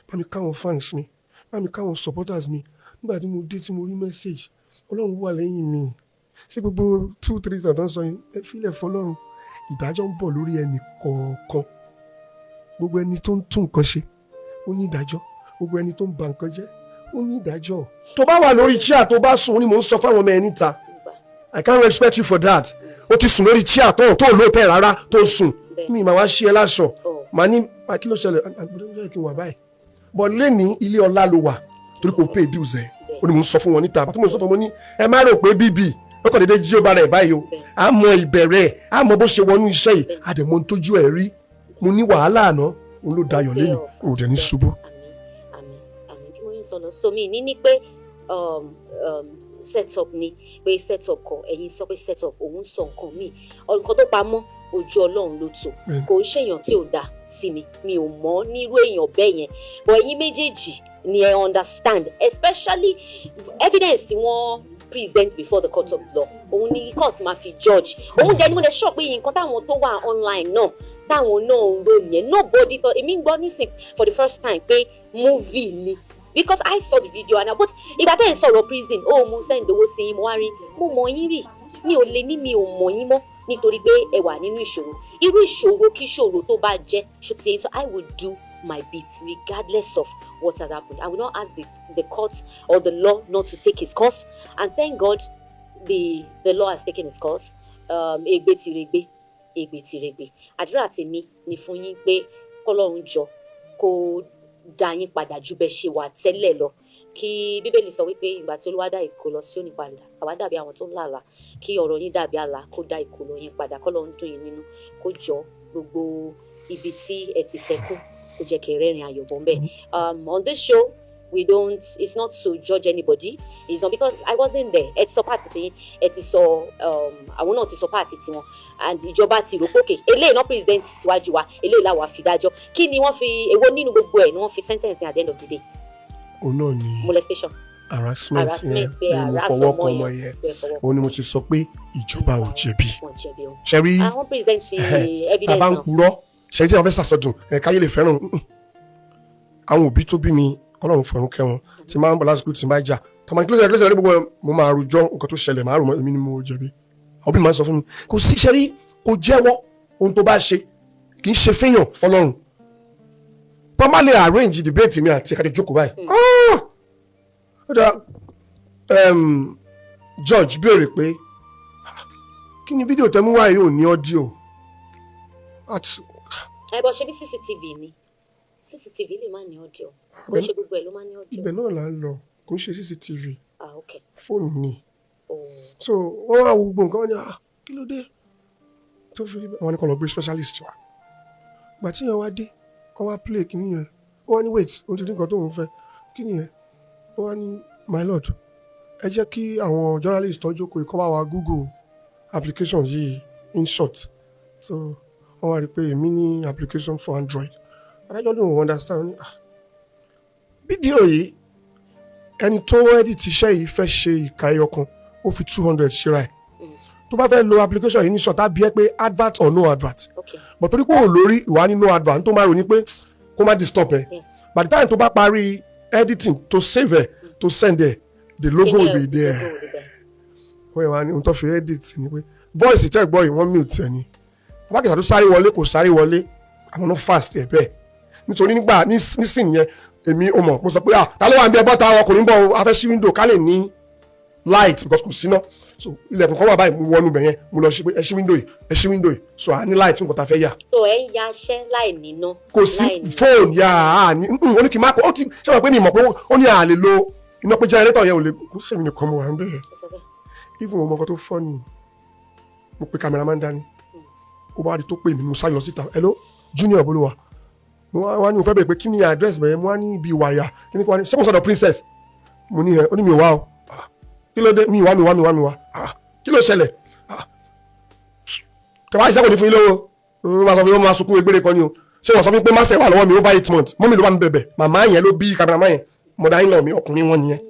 bá mi káwọn fans mi, bá mi káwọn supporters mi. Nígbà tí mo dé tí mo rí message, Ọlọ́run wà lẹ́yìn mi. Ṣé gbogbo two three thousand sọ yẹn, ẹ fílẹ̀ fọlọ́run. Ìdájọ́ ń bọ̀ lórí ẹnì kọ̀ọ̀kan. Gbogbo ẹni tó ń tún nǹkan ṣe, ó ní ìdájọ́. Gbogbo ẹni tó ń ba nǹkan jẹ́, ó ní ìdájọ́. Tó bá wà lórí chair, tó bá sùn, ó ní mò ń sọ fáwọn ọmọ ẹ níta. I can't respect you for that. Ó ti sùn lórí chair tó lóòótẹ́ rárá, tó sùn, mi mà wá ṣí ẹ láṣọ. Màá ní kí ló ṣẹlẹ̀? Àgbẹ̀dẹ̀ kí n wà báyìí but lẹ́ni ilé ọlá ló wà torí kò pay bills ẹ̀. Ó ní mò ń sọ fún wọn níta àbátí mò ń sọ fún wọn ní ẹ má rò pé bíbí ó kàn déédéé jí ó bára ẹ̀ báyìí o. À mọ ìbẹ̀rẹ̀ ẹ̀, à mọ bó ṣe wọnú iṣẹ́ yìí, à dẹ̀ mọ ohun tójú ẹ̀ rí. Mo ní wàhálà àná òun ló dayọ̀ lẹ́nu, ò dẹ̀ ní ṣubú. Àmín, àmín, àmín. Bí mo ń sọ lọ, so mi ní pé set up ni, pé set up kọ, ẹ̀yin sọ pé set up, òun sọ nǹkan míì. Nǹkan tó pamọ́, ojú Ọlọ́run ló tó. Kò ń ṣèyàn tí ò dáa sí mi, mi ò mọ̀ nírú èèyàn bẹ́ẹ̀ yẹn, but ẹ̀yin méjèèjì ni ẹ understand, especially evidence tí wọ́n present before the court of law. Òun ni court máa fi judge. Òun dẹ̀ ni mo dẹ̀ sọ pé nǹkan táwọn tó wà online náà, táwọn náà ń rò yẹn. Nobody thought. Èmi ń gbọ́ nísìn for the first time pé movie ni, because I saw the video and I, but ìgbà tẹ́ ẹ̀ ń sọ̀rọ̀ prison, ó mo send owó sí yín, mo wá rí, mo mọ̀ yín rí. Mi ò lè ní mi ò mọ̀ yín mọ́ nítorí pé ẹ wà nínú ìṣòro, irú ìṣòro kí ìṣòro tó bá jẹ́ ṣó ti yẹn. So I will do my bit regardless of what has happened. I will not ask the court or the law not to take its course, and thank God the law has taken its course. Egbe ti regbe, egbe ti regbe. Àdúrà tèmi ni fún yín pé kọ́lọ́run jọ kó dá yín padà ju bẹ́ẹ̀ ṣe wà tẹ́lẹ̀ lọ. Kí Bíbélì sọ wípé ìgbà tí Olúwa dá ìkólọ Síónì padà, àwa dàbí àwọn tó ń làlà. Kí ọ̀rọ̀ yín dàbí àlà, kó dá ìkólọ yín padà, kọ́lọ́run dùn yín nínú, kó jọ gbogbo ibi tí ẹ ti sẹ́kù, kó jẹ́ kí ẹ rẹ́rìn ayọ̀ bọ́ ńbẹ̀. On this show, we don't, it's not to judge anybody. It's not because I wasn't there. Ẹ ti sọ part tí ẹ ti sọ, àwọn náà ti sọ part tiwọn, and ìjọba ti rò pé okay, eléyìí náà present síwájú wa, eléyìí làwọn fi dájọ́. Kí ni wọ́n fi, èwo nínú gbogbo ẹ̀ ni wọ́n fi sentence at the end of the day? Òun náà ni Molestation. Harassment. Harassment, yẹn pé pé mo harass fọwọ́ ọmọ kan ọmọ yẹn. yẹn. Pé fọwọ́ Òun ni mo ti sọ pé ìjọba ò jẹ̀bi. Wọn jẹ̀bi o. Ṣe rí? Àwọn present evidence Tá a bá ń náà. purọ́ ṣe tí wọ́n fẹ́ sàsọdùn ẹ̀ káyé lè fẹ́ràn. Àwọn òbí tó bí mi, Ọlọ́run fọ̀run kẹ́ wọn, tí máa ń bọ̀ lásìkò tí máa jà tọmọ kílódé kílódé ní gbogbo ẹ̀, mo máa rojọ́ nǹkan tó ṣẹlẹ̀, máa rò mọ́ èmi ni mo jẹ̀bi. Àwọn òbí mi máa ń sọ fún mi, kò sí ṣe rí, kò jẹ́wọ́ ohun tó bá ṣe, kì í ṣe fẹ́yàn fọlọ́run. Tó má lè arrange debate mi àti ẹ̀ka jókòó báyìí. Ah! Ó dà, judge béèrè pé, "Ah, kí ni fídíò tẹ́ mú wáyé ò ní audio?" Àti Ẹ bọ ṣe bí CCTV ni, CCTV lè má ní audio, kò ń ṣe gbogbo ẹ ló má ní audio. Ibẹ̀ náà là ń lọ, kò ń ṣe CCTV. Ah, ok. Fóònù ni. Oh. So wọ́n wá wo gbogbo nǹkan, wọ́n ní, "Ah, kí ló dé tó fi rí bẹ́ẹ̀?" Wọ́n ní kó lọ gbé specialist wá. Ìgbà tí yẹn wá dé, wọ́n wá play kí nìyẹn. Wọ́n wá ní, "Wait, o ti ní nǹkan tó ń fẹ́, kí nìyẹn?" Wọ́n wá ní, "My lord, ẹ jẹ́ kí àwọn journalist tó jókòó kó bá wa google application yìí in short." So wọ́n wá rí i pé èmi ní application for Android. Adájọ́ ló ń understand ní, "Ah, fídíò yìí, ẹni tó edit iṣẹ́ yìí fẹ́ ṣe ìka ẹyọ kan, ó fi 200 ṣera ẹ̀." Tó bá fẹ́ lo application yìí ní short, á bí ẹ pé advert or no advert. But torí pé ò lórí ìwà ní no advert, tó máa rò ní pé kó má disturb ẹ. By the time tó bá parí editing, to save ẹ, to send ẹ, the logo will be there. Logo will be there. Wọ́n yẹn wá ní ohun tó fi edit ni pé voice tẹ́ gbọ́ yìí, wọ́n mute ẹ ni. Bàbá Ìjẹ̀ṣà tó sáré wọlé, kò sáré wọlé, àwọn náà fast ẹ̀ bẹ́ẹ̀, nítorí nígbà nísìnyí yẹn, èmi ò mọ̀. Mo sọ pé, "Ah, ta ló wà ń bí ẹ bọ́ta, ọkùnrin bọ̀ o, a fẹ́ ṣí window ká lè ní light," because kò síná. So ilẹ̀kùn kan wà báyìí, mo wọnú bẹ̀ yẹn, mo lọ ṣí pé, "Ẹ ṣí window yìí, ẹ ṣí window yìí," so à ní light fún nǹkan tá a fẹ́ yà. So ẹ ń yaṣẹ́ láì níná? Kò sí láì ní- fóònù yà á ní ó ní kí n má kó ó ti ṣé wàá pé mi mọ̀ pé ó ní à lè lo iná, pé generator yẹn ò lè kó sèmi nìkan mo wà ń bẹ́ẹ̀. Ẹ sọ bẹ́ẹ̀. Even mo mọ nǹkan tó fọ́ ni, mo pe cameraman dání, ó bá rí tó pè mí, mo sáré lọ síta. "Hello, Junior Bolúwa." Mo wá ní mo fẹ́ bẹ̀rẹ̀ pé kí ni address bẹ̀rẹ̀. Mo wá ní ibi ìwàyà kí ni kí wá ní, ṣé mo sọ̀dọ̀ Princess? Mo ní ẹ, ó ní mi ò wá o. Ah, kí ló dé? Mi wá, mi wá, mi wá, mi wá. Ah, kí ló ṣẹlẹ̀? Ah, kẹwàá iṣẹ́ kò ní fún yín lówó. Ó máa sọ fún yín, ó máa sunkún egbére kan ni o. Ṣé wọ́n sọ fún mi pé má ṣe wà lọ́wọ́ mi over 8 months? Mọ́mí ló bá mi bẹ̀bẹ̀. Màmá yẹn ló bí cameraman yẹn, mọ̀dá yín lọ mi, ọkùnrin wọn nìyẹn,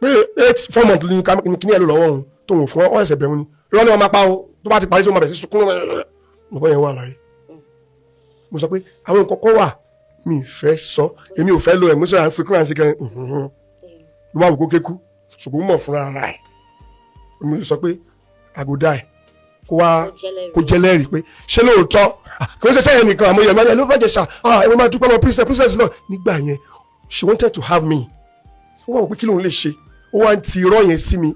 pé 8 4 months ní kíní ẹ̀ ló lọ́wọ́ òun tó ń fún ọ ẹsẹ̀ bẹ̀rù ni. Irọ́ ni wọ́n máa pa o. Tó bá ti parí sí, wọ́n máa bẹ̀rẹ̀ sí sunkún. Bàbá yẹn wà láyé. Mo sọ pé àwọn nǹkan kan wà mi ì fẹ́ sọ, èmi ò fẹ́ lo emotion, à ń sunkún, à ń ṣe kẹrin ló wà wò kó kéku, ṣùgbọ́n mọ̀ fúnra ara ẹ̀. Mo sọ pé àgọ́dá ẹ̀ kó wá kó jẹ́lẹ́rìí pé ṣé lóòótọ́ kò ń ṣe sẹ́yìn nìkan. Àmọ́ yẹn ló fẹ́ jẹ ṣá ẹ máa dúpẹ́ lọ Princess, Princess náà nígbà yẹn, she wanted to have me. Ó wà wò pé kí lòun lè ṣe, ó wá ń ti irọ́ yẹn sí mi.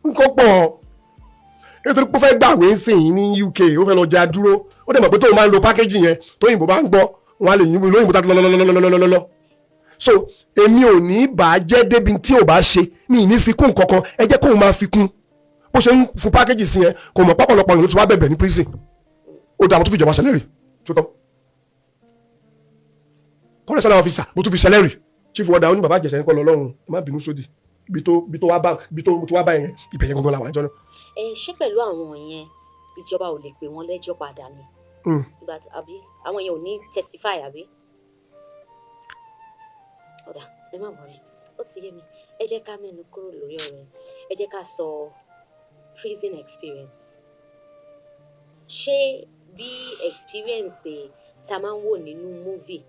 Nǹkan pọ̀, nítorí pé ó fẹ́ gbàwé ń sìn yín ní UK, ó fẹ́ lọ jà dúró. Ó dẹ̀ mọ̀ pé tóun máa ń lo package yẹn, tóyìnbó bá ń gbọ́, wọn á lè yín lóyìnbó tá lọ́lọ́lọ́lọ́lọ́lọ́. So èmi ò ní bà á jẹ́ débi tí ò bá ṣe, mi ì ní fi kún kankan. Ẹ jẹ́ kóun máa fi kún bó ṣe ń fún package sí yẹn. Kò mọ̀ pápọ̀lọpọ̀ ìlú tí wàá bẹ̀bẹ̀ ní prison. Ó dà, mo tún fi ìjọba ṣẹlẹ́rì tó tán, correctional officer, mo tún fi ṣẹlẹ́rì, chief warder. Ó ní bàbá Ìjẹ̀ṣà ń kọ́ lọ lọ́rùn, ẹ má bínú sódì ibi tó wá bá yẹn, ibẹ̀ yẹn gangan làwọn àjọ náà. Ẹ ṣé pẹ̀lú àwọn yẹn, ìjọba ò lè pè wọ́n lẹ́jọ́ padà ni? Ìgbà àbí àwọn yẹn ò ní testify àbí? Ọ̀dà, ẹ má worry, ó ti yé mi. Ẹ jẹ́ ká mẹ́nu kúrò lórí ọ̀rọ̀ yẹn. Ẹ jẹ́ ká sọ prison experience. Ṣé bí experience tá a máa ń wò nínú movie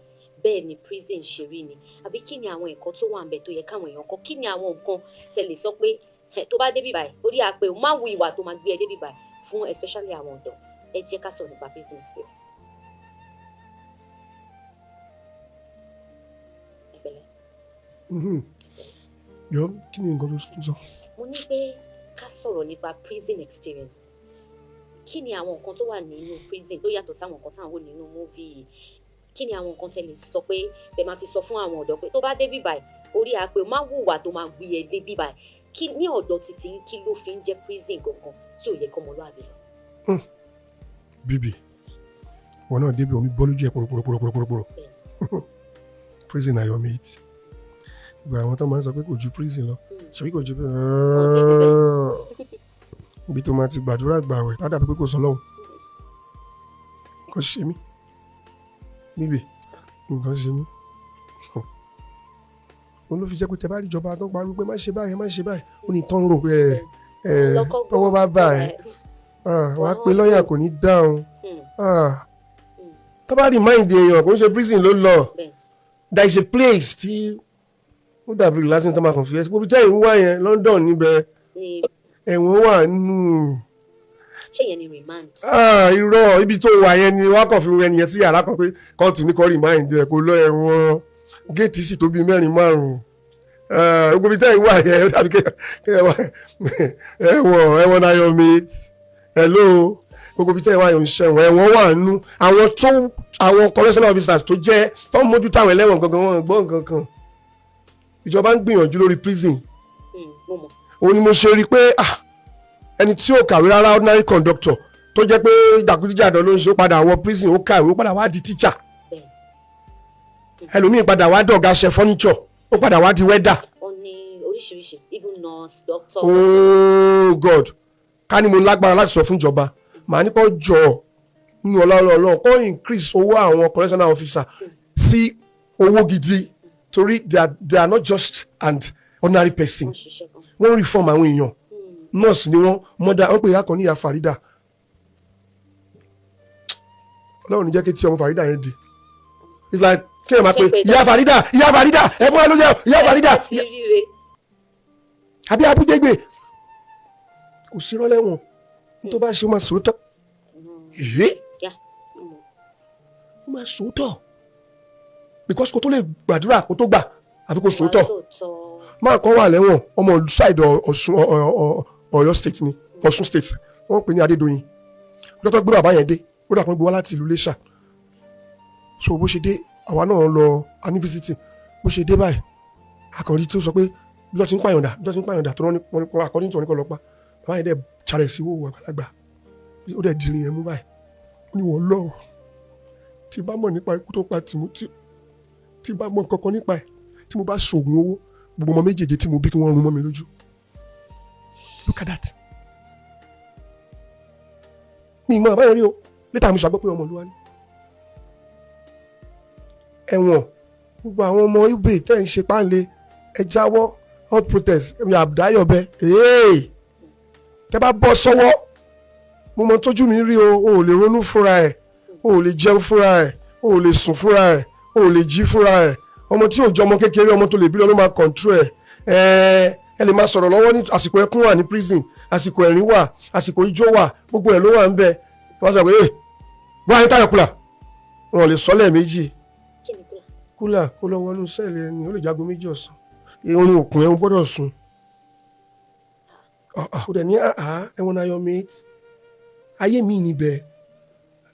bẹ́ẹ̀ ni prison ṣe rí ni, àbí kí ni àwọn ẹ̀kọ́ tó wà ń bẹ̀ tó yẹ káwọn èèyàn kọ́? Kí ni àwọn nǹkan tẹ́ lè sọ pé tó bá débi báyìí, orí àpè má wu ìwà tó máa gbé ẹ débi báyìí fún, especially àwọn ọ̀dọ́? Ẹ jẹ́ ká sọ̀rọ̀ nípa prison experience. Ẹ pẹ̀lẹ́. Yọ, kí ni nǹkan tó sọ? Mo ní pé ká sọ̀rọ̀ nípa prison experience. Kí ni àwọn nǹkan tó wà nínú prison tó yàtọ̀ sáwọn nǹkan táwọn wò nínú movie? Kí ni àwọn nǹkan tẹ́ lè sọ pé tẹ́ máa fi sọ fún àwọn ọ̀dọ́ pé tó bá débi báyìí, orí àpè má wùwà tó máa gbé ẹ débi báyìí? Kí ní ọ̀dọ̀ títí, kí ló fi ń jẹ́ prison gangan tí ò yẹ kọ́mọlúàbí lọ? Bíbí wọn náà débi, omi bọ́ lójú ẹ̀ pòròpòròpòròpòrò. Prison na your mate. Ìgbà àwọn tó máa ń sọ pé kò ju prison lọ, ṣebí kò ju ibi tó máa ti gbàdúrà gbàwẹ̀ tá dàbí pé kò sọ lọ́hùn. Nǹkan ṣe mí níbi, nǹkan ṣe mí. Òun ló fi jẹ́ pé tẹ bá rí ìjọba tó ń pariwo pé má ṣe báyìí, má ṣe báyìí, ó ní tán rò ẹ ẹ tọwọ́ bá bá ẹ, wàá pe lọ́ọ̀yà, kò ní dáhùn. Tó bá remind èèyàn, kò ń ṣe prison ló lọ. There is a place tí ó dàbí relaxing tó máa kàn fi ẹ́ sí gbogbo jẹ́ ìwúwá yẹn, London níbẹ̀, ẹ̀wọ̀n wà nínú. Ṣé yẹn ni remand? Irọ́, ibi tó wà yẹn ni wọ́n kàn fi ẹni yẹn sí yàrá kan pé kóòtù ní kó remand ẹ̀, kó lọ ẹ̀wọ̀n. Géètì sì tó bíi mẹ́rin márùn-ún. Gbogbo ibi tẹ́ ìwà yẹn, ó dàbí ẹ̀wọ̀n, ẹ̀wọ̀n na your mate. Hello, gbogbo ibi tẹ́ ìwà yẹn ń ṣẹ̀wọ̀n, ẹ̀wọ̀n wà nínú. Àwọn tó àwọn correctional officers tó jẹ́ tó ń mójútó àwọn ẹlẹ́wọ̀n gangan, wọn gbọ́ nǹkan kan. Ìjọba ń gbìyànjú lórí prison. Mo mọ̀. Òun ni mo ṣe rí i pé ẹni tí ò kàwé rárá, ordinary conductor tó jẹ́ pé jàgídíjàdọ̀ ló ń ṣe, ó padà wọ prison, ó kàwé, ó padà wá di teacher. Ẹlòmíì padà wá dọ̀gá ṣe furniture, ó padà wá di welder. Ó ní oríṣiríṣi, even nurse, doctor. Oh God, ká ní mo lágbára láti sọ fún ìjọba, màá ní kó jọ nínú ọlọ́run Ọlọ́run kó increase owó àwọn correctional officer sí owó gidi, torí they are not just an ordinary person. Wọ́n ṣiṣẹ́ gan. Wọ́n reform àwọn èèyàn. Nọ́ọ̀sì ni wọ́n, mọ́dà wọ́n pè ìyá kan ní ìyá Farida. Ọlọ́run ní jẹ́ kí tí ọmọ Farida yẹn di. It's like kí ẹ máa pe Ṣé pé ìyá Farida, ìyá Farida, ẹ fún wa lóúnjẹ, ìyá Farida. Ẹ ti ríre. Àbí abúdégbè kò sí rọ́lẹ́wọ̀n tó bá ṣe, ó máa sòótọ́. Èyí Yeah. ó máa sòótọ́, because kó tó lè gbàdúrà, kó tó gbà, àbí kó sòótọ́. Sòótọ́. Máa kan wà lẹ́wọ̀n, ọmọ ṣáìdì Ọ̀ṣun, Ọ̀yọ́ State ni, Ọ̀ṣun State. Wọ́n pè ní Adédoyin. Ọjọ́ tó gbé bàbá yẹn dé, ó dà pé gbé wá láti ìlú Iléṣà. So bó ṣe dé, àwa náà lọ a ní visiting. Bó ṣe dé báyìí, akọ̀rí tó sọ pé bí wọ́n ti ń pààyàn dà, bí wọ́n ti ń pààyàn dà, tó rán ní akọ̀rí tó ní kọ́ lọ pa bàbá yẹn. Dẹ̀ charẹ̀ sí owó àgbàlagbà, ó dẹ̀ dirin yẹn mú báyìí. Ó ní, "Wọ́n lọ́rùn tí bá mọ̀ nípa ikú tó pa Timothy, tí bá mọ̀ kankan nípa ẹ̀, tí mo bá ṣoògùn owó, gbogbo ọmọ méjèèjì tí mo bí, kí wọ́n rún mọ́ mi lójú." Look at that. Mi ìmọ̀ àbáyọ rí o. Later mo ṣàgbọ́ pé ọmọ olúwa ni. Ẹ̀wọ̀n, gbogbo àwọn ọmọ ibè tẹ́ ń ṣe páńlé, ẹ jáwọ́. All protest ẹ̀mí àbdáyọ̀bẹ tẹ́ bá bọ́ sọ́wọ́, mo mọ tójú mi rí o. O ò lè ronú fúnra ẹ̀, o ò lè jẹun fúnra ẹ̀, o ò lè sùn fúnra ẹ̀, o ò lè jí fúnra ẹ̀. Ọmọ tí ò jọ ọmọ kékeré, ọmọ tó lè bí lọ ló máa control ẹ̀. Ẹ ẹ lè máa sọ̀rọ̀ lọ́wọ́ ní àsìkò. Ẹkún wà ní prison, àsìkò ẹ̀rín wà, àsìkò ijó wà, gbogbo ẹ̀ ló wà ń bẹ. Wọ́n sọ pé ẹ wọ́n á ní táyà kúlà, wọn ò lè sọ lẹ́ẹ̀mejì. Kí ni kúlà? Kúlà kó lọ wọnú cell ẹni, ó lè jago 2 ọ̀sán. Oorun òkun ẹ̀ ń gbọ́dọ̀ sùn. Ó dẹ̀ ní àá ẹ̀wọ̀n náà yọ mate ayé mi níbẹ̀,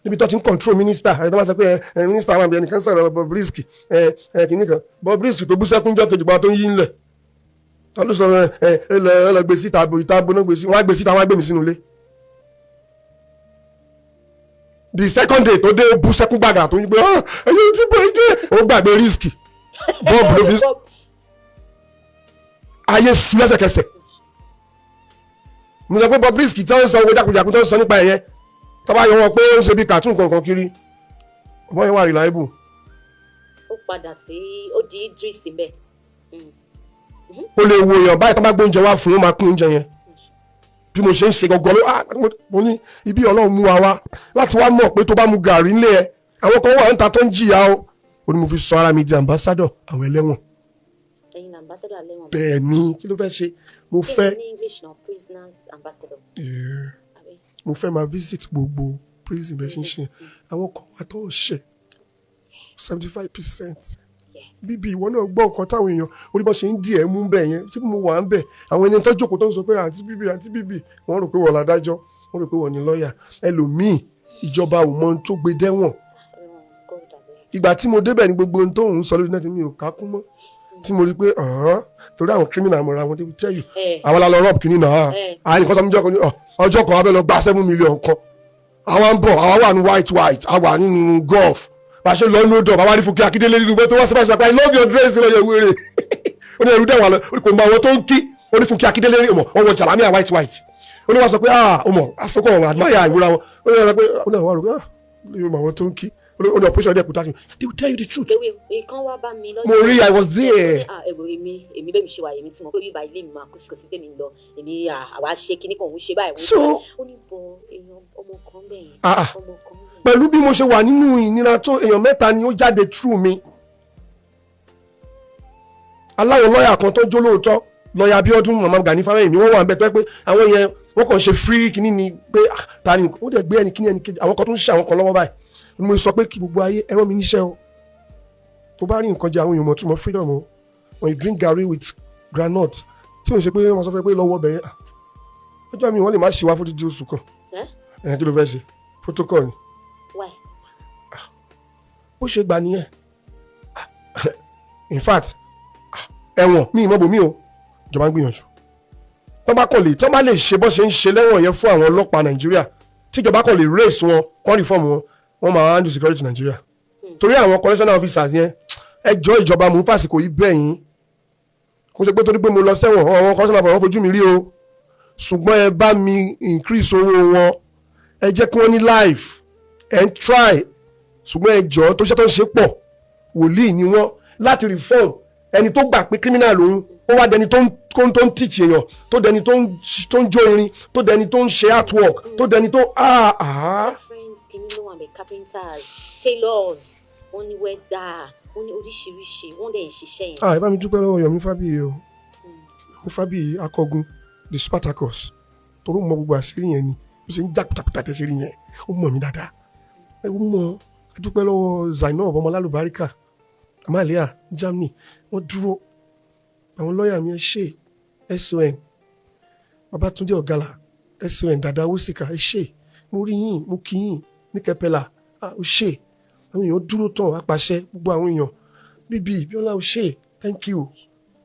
níbi tó ti ń control minister ẹ̀, tó bá sọ pé ẹ minister àwọn àbí ẹnìkan sọ̀rọ̀ Bobrisky, ẹ ẹ kìíní kan Bobrisky tó bú sẹ́kúnjọ́ kejì pa tó ń yí ńlẹ̀ tó ló sọ ẹ ẹ lọ gbé síta bo ìta gbóná gbé sí, wọ́n á gbé síta, wọ́n á gbé mi sínú ilé. The second day tó dé, ó bú sẹ́kún gbàgà tó ń gbé ẹ̀yìn tí bò ń jẹ́, ó gbàgbé risk Bob ló fi ayé su lẹ́sẹ̀kẹsẹ̀. Mo sọ pé Bobrisky tí wọ́n ń sọ owó jákujàku tó ń sọ nípa ẹ̀yẹ, tó bá yọ wọn pé ó ń ṣe bí cartoon kankan kiri, ọmọ yẹn wà reliable. Ó padà sí, ó di Idris mbẹ. Ó lè wo èèyàn báyìí, tó bá gbé oúnjẹ wá fún un, ó máa kún oúnjẹ yẹn. Bí mo ṣe ń ṣe gangan ló mo ní ibi Ọlọ́run mú wa wá láti wá mọ̀ pé tó bá mu gàrí ńlẹ̀ ẹ, àwọn kan wà níta tó ń jìyà o. Ó ní mo fi sọ ara mi di ambassador àwọn ẹlẹ́wọ̀n. Ẹ̀yin ní ambassador alẹ́wọ̀n? Bẹ́ẹ̀ ni. Kí ló fẹ́ ṣe? Mo Kí fẹ́ ni ní English náà, prisoners ambassador? Yeah. Àbí? Mo fẹ́ máa visit gbogbo prison bẹ́ẹ̀ ṣe ń ṣe. Àwọn kan wà tó ń ṣe 75%. Bíbí ìwọ náà gbọ́ nǹkan táwọn èèyàn orí bọ́ ṣe ń dì ẹ́ mú bẹ́ẹ̀ yẹn tí mo wà ń bẹ̀. Àwọn ẹni tó jókòó tó ń sọ pé àǹtí bíbí, àǹtí bíbí, wọ́n rò pé wọ́n ládájọ́, wọ́n rò pé wọ́n ní lọ́ọ̀yà. Ẹlòmíì, ìjọba ò mọ ohun tó gbé dẹ́wọ̀n. Ẹ̀wọ̀n God abeg. Ìgbà tí mo débẹ̀ ní gbogbo ohun tó ń sọ lórí náà tí mi ò kákún mọ́, tí mo rí pé ọ̀hán torí àwọn criminal mọ̀ra wọn, they will tell you. Àwọn la lọ rob kìíní náà. Àyè nìkan sọ fún mi jọ́ kan ní ọjọ́ kan, a fẹ́ lọ gba 7 million kan. Àwa ń bọ̀, àwa wà ní white white, àwa nínú golf. Bá a ṣe lọ ní odò, àwa rí Fúnkẹ́ Akíndélé nínú tó wá sí báyìí, sọ pé, "I love your dress." Lọ́yẹ̀ wéré, ó ní ẹrú dẹ̀ wà lọ, kò mọ àwọn tó ń kí. Ó ní Fúnkẹ́ Akíndélé rí ọmọ wọn wọ jàlámíà white white. Ó ní wọ́n sọ pé, "Ah, ọmọ àsopọ̀ wọn admire ìmúra wọn." Ó ní wọ́n sọ pé, ó ní àwọn àrògbé, "Ah, yóò mọ àwọn tó ń kí." Ó ní operation dẹ̀ kúta sí mi. They will tell you the truth. Lórí ìkan wá bá mi lọ́jọ́. Mo rí, I was there. Ah, ẹ̀rọ èmi bẹ́ẹ̀ mi ṣe wà, èmi tí mo pé bíbá ilé mi máa kú sí, kò sí pé mi ń lọ. Èmi àwa ṣe kinní kan, òun ṣe báyìí, òun ṣe báyìí. Ó ní bọ èèyàn ọmọ kan bẹ́ẹ̀ yẹn. Ah, ah. Ọmọ kan bẹ́ẹ̀ yẹn. Pẹ̀lú bí mo ṣe wà nínú ìnira tó, èèyàn mẹ́ta ni ó jáde through mi. Aláwọ̀ lọ́ọ̀yà kan tó jó lóòótọ́, lọ́ọ̀yà Abíọ́dún, mama Gani Fáwẹ́hìnmí, wọ́n wà ń bẹ̀ tó yẹ pé àwọn yẹn wọ́n kàn ṣe free kínní ni pé, ah, ta ni ó dẹ̀ gbé ẹni kíní ẹni kejì, àwọn kan tó ń ṣe àwọn kan lọ́wọ́ báyìí. Mo sọ pé kí gbogbo ayé ẹ rán mi níṣẹ́ o. Tó bá rí nǹkan jẹ, àwọn èèyàn mọ̀ túmọ̀ freedom o. When you drink garri with groundnut, tí mo ṣe pé wọ́n sọ pé lọ́wọ́ bẹ̀yẹn, ah, ọjọ́ mi wọ́n lè má ṣe wá fún dídí oṣù kan. Eh? Ẹ̀ kí ló fẹ́ ṣe? Protocol ni. Why? Bó ṣe gbà nìyẹn. In fact, ẹ̀wọ̀n mi ìmọ̀ bòmí o. Ìjọba ń gbìyànjú tó bá kàn lè, tó bá lè ṣe bó ṣe ń ṣe lẹ́wọ̀n yẹn fún àwọn ọlọ́pàá Nàìjíríà, tíjọba kàn lè raise wọn, kàn reform wọn, wọ́n máa handle security Nàìjíríà, torí àwọn correctional officers yẹn, ẹ jọ, ìjọba, mò ń fàsìkò yìí bẹ̀ yín. Kó ṣe pé torí pé mo lọ sẹ́wọ̀n, àwọn correctional officers wọ́n fojú mi rí o, ṣùgbọ́n ẹ bá mi increase owó wọn, ẹ jẹ́ kí wọ́n ní life. Ẹ ń try, ṣùgbọ́n ẹ jọ, tó ṣe tó ń ṣe pọ̀, wòlíì ni wọ́n láti reform ẹni tó gbà pé criminal lòun. Ó wá dẹni tó ń teach èèyàn, tó dẹni tó ń jó irin, tó dẹni tó ń ṣe artwork, tó dẹni tó ah ah. Different kìíní ló wà bẹ, carpenters, tailors, wọ́n ní welder, wọ́n ní oríṣiríṣi, wọ́n dẹ̀ ń ṣiṣẹ́ yẹn. Ah, ẹ bá mi dúpẹ́ lọ́wọ́ Yomi Fabiyi o. Yomi Fabiyi akọgun, the Spartacus, torí ó mọ gbogbo àṣírí yẹn ni ó ṣe ń já pùtàpùtà tẹ̀sírí yẹn. Ó mọ̀ mí dáadáa. Ẹ ó mọ̀. Ẹ dúpẹ́ lọ́wọ́ Zainab ọmọlálùbáríkà Amalia Germany, wọ́n dúró. Àwọn lọ́ọ̀yà mi, ẹ ṣe SON Babatunde Ọ̀gálà, SON Dada Wosika, ẹ ṣe. Mo rí yín, mo kí yín ní Kẹpẹlà. Ah, ó ṣe. Àwọn èèyàn dúró tán, apàṣẹ gbogbo àwọn èèyàn bíbí Bíọ́lá, ó ṣe. Thank you,